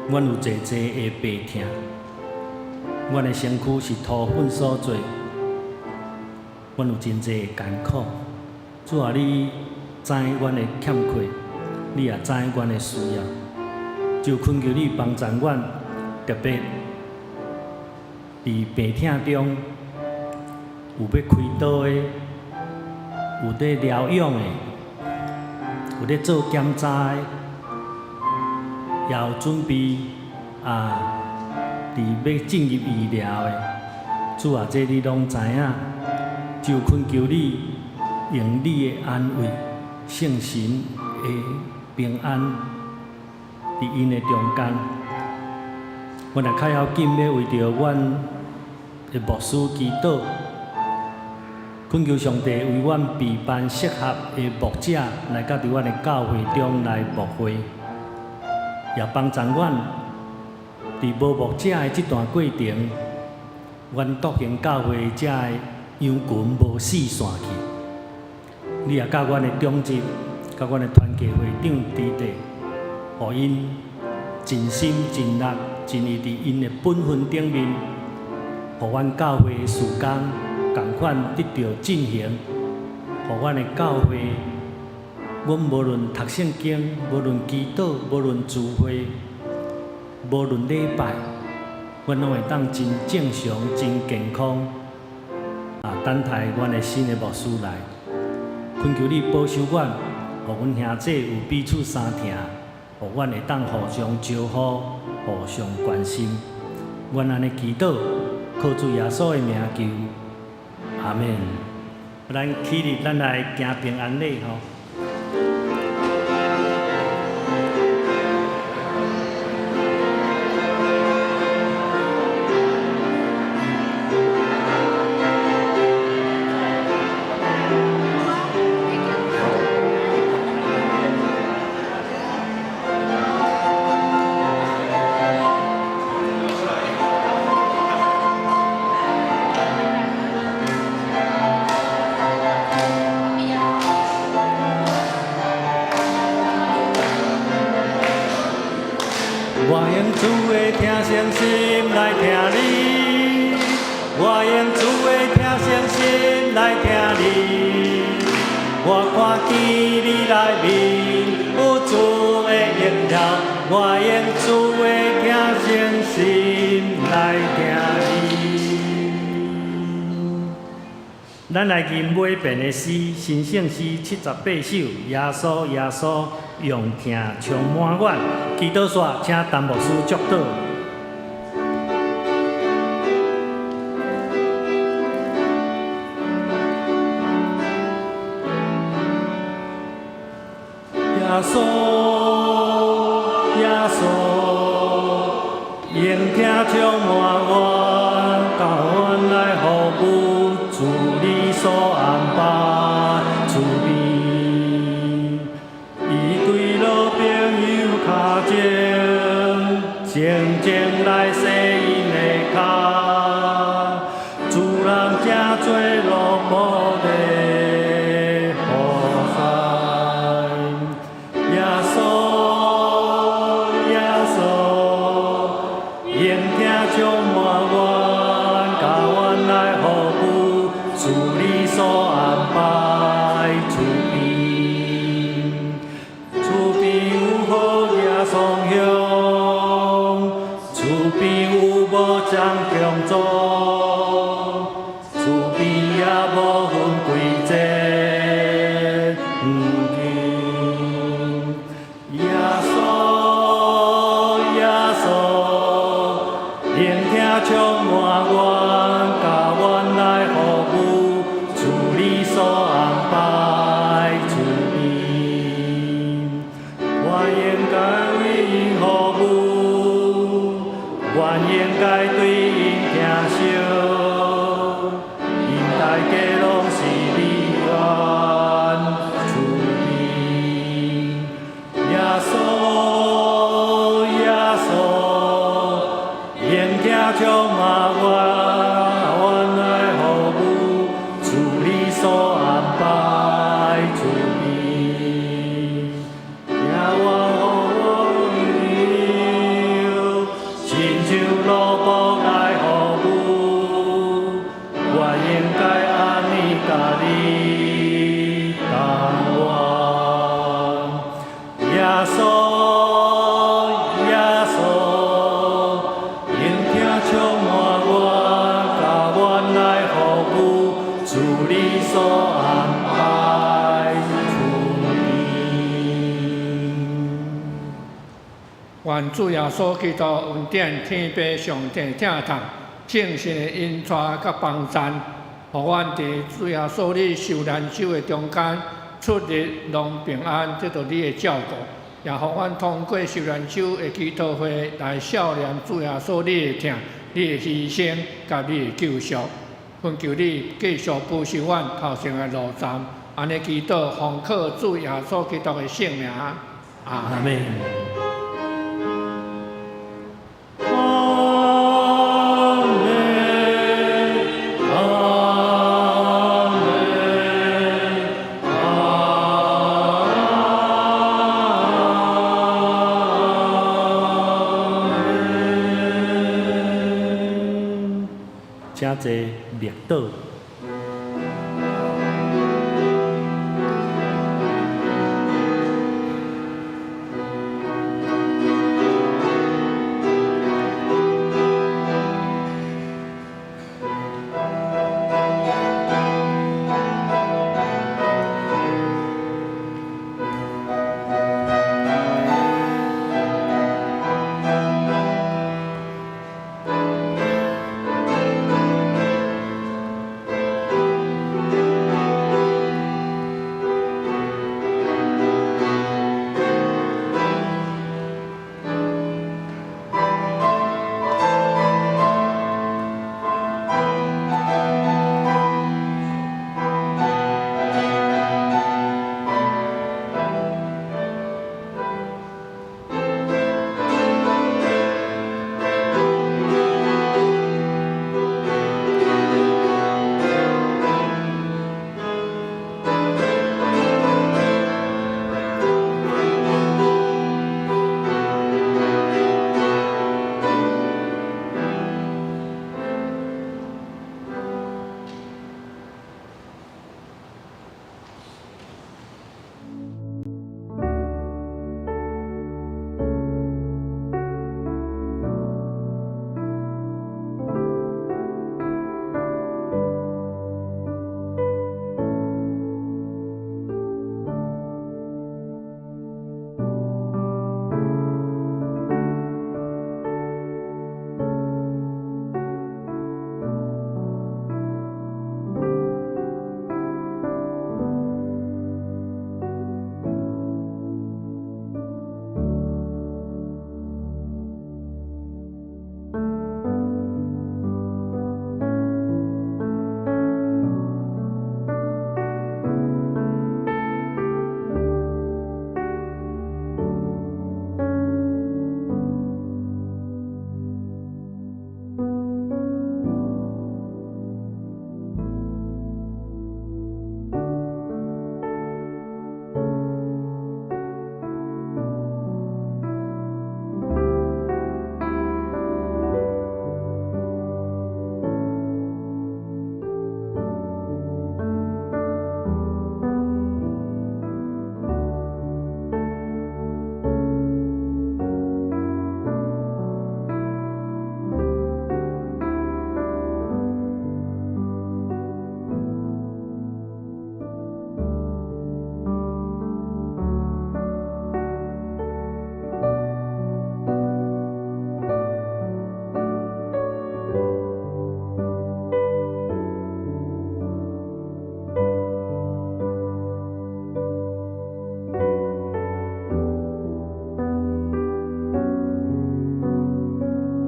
阮有濟濟的病痛。阮的身軀是土粉所做，阮有真濟的艱苦。主啊，你知阮的欠缺，你也知阮的需要，就懇求你幫助阮，特別佇病痛中有欲開刀的，有佇療養的，有咧做檢查的，也有準備啊，佇欲進入醫療的。主啊，這你攏知影，就懇求你用你的安慰、聖神的平安，佇𪜶的中間。阮也較要緊欲為著阮的牧師祈禱，懇求上帝為阮備辦適合的牧者來到佇阮的教會中來牧會，也幫助阮佇無牧者的這段過程，阮獨行教會遮的羊群無四散去。你也佮阮的長執、佮阮的團契會長弟弟，予𪜶盡心盡力、盡意佇𪜶的本分頂面，予阮教會的事工仝款得著進行，予阮的教會，阮無論讀聖經，無論祈禱，無論聚會，無論禮拜，阮攏會當真正常、真健康。啊，等待阮的新的牧師來，懇求你保守阮，予阮兄弟有彼此相疼，予阮會當互相招呼、互相關心。阮按呢祈禱，靠主耶穌的名求，阿們。咱起立，咱來行平安禮吼。我用主的疼惜心來疼你，我用主的疼惜心來疼你。我看見你內面有主的榮耀，我用主的疼惜心來疼你。咱來吟尾遍的詩，新聖詩78首，耶穌耶穌用疼充滿阮。祈禱煞，請陳牧師祝禱。耶穌，耶穌，用疼充滿阮，教阮來服務，主你所安排厝邊。伊跪落朋友跤前，靜靜來洗𪜶的跤，主人誠濟落寞的服侍。耶穌，耶穌，用疼充滿阮，教阮來服務，主你所安排厝邊。厝邊有好額雙向，厝邊有無將強壯，厝邊也無分貴賤遠近。耶穌，耶穌，用疼充滿阮，教阮來服務，主你所安排厝邊。阮應該對𪜶疼惜，𪜶大家攏是你阮慈悲。耶穌，耶穌，聆聽充滿我，阮來服務，主你所安排慈悲。聽我呼求，親像奴僕來服務，我應該按呢佮你同往。耶穌，耶穌，聆聽充滿我，共阮來服務，主你所安排慈悲。願主耶穌基督恩典、天父上帝疼痛、聖神的引帶佮幫贊，予阮佇主耶穌你受難週的中間，出入攏平安，得到你的照顧，也予阮通過受難週的祈禱會來數念主耶穌你的疼、你的犧牲佮你的救贖。懇求你繼續保守阮頭前的路程，按呢祈禱，奉靠主耶穌基督的聖名，阿阿門。阿門，阿門，阿門。請坐，默禱。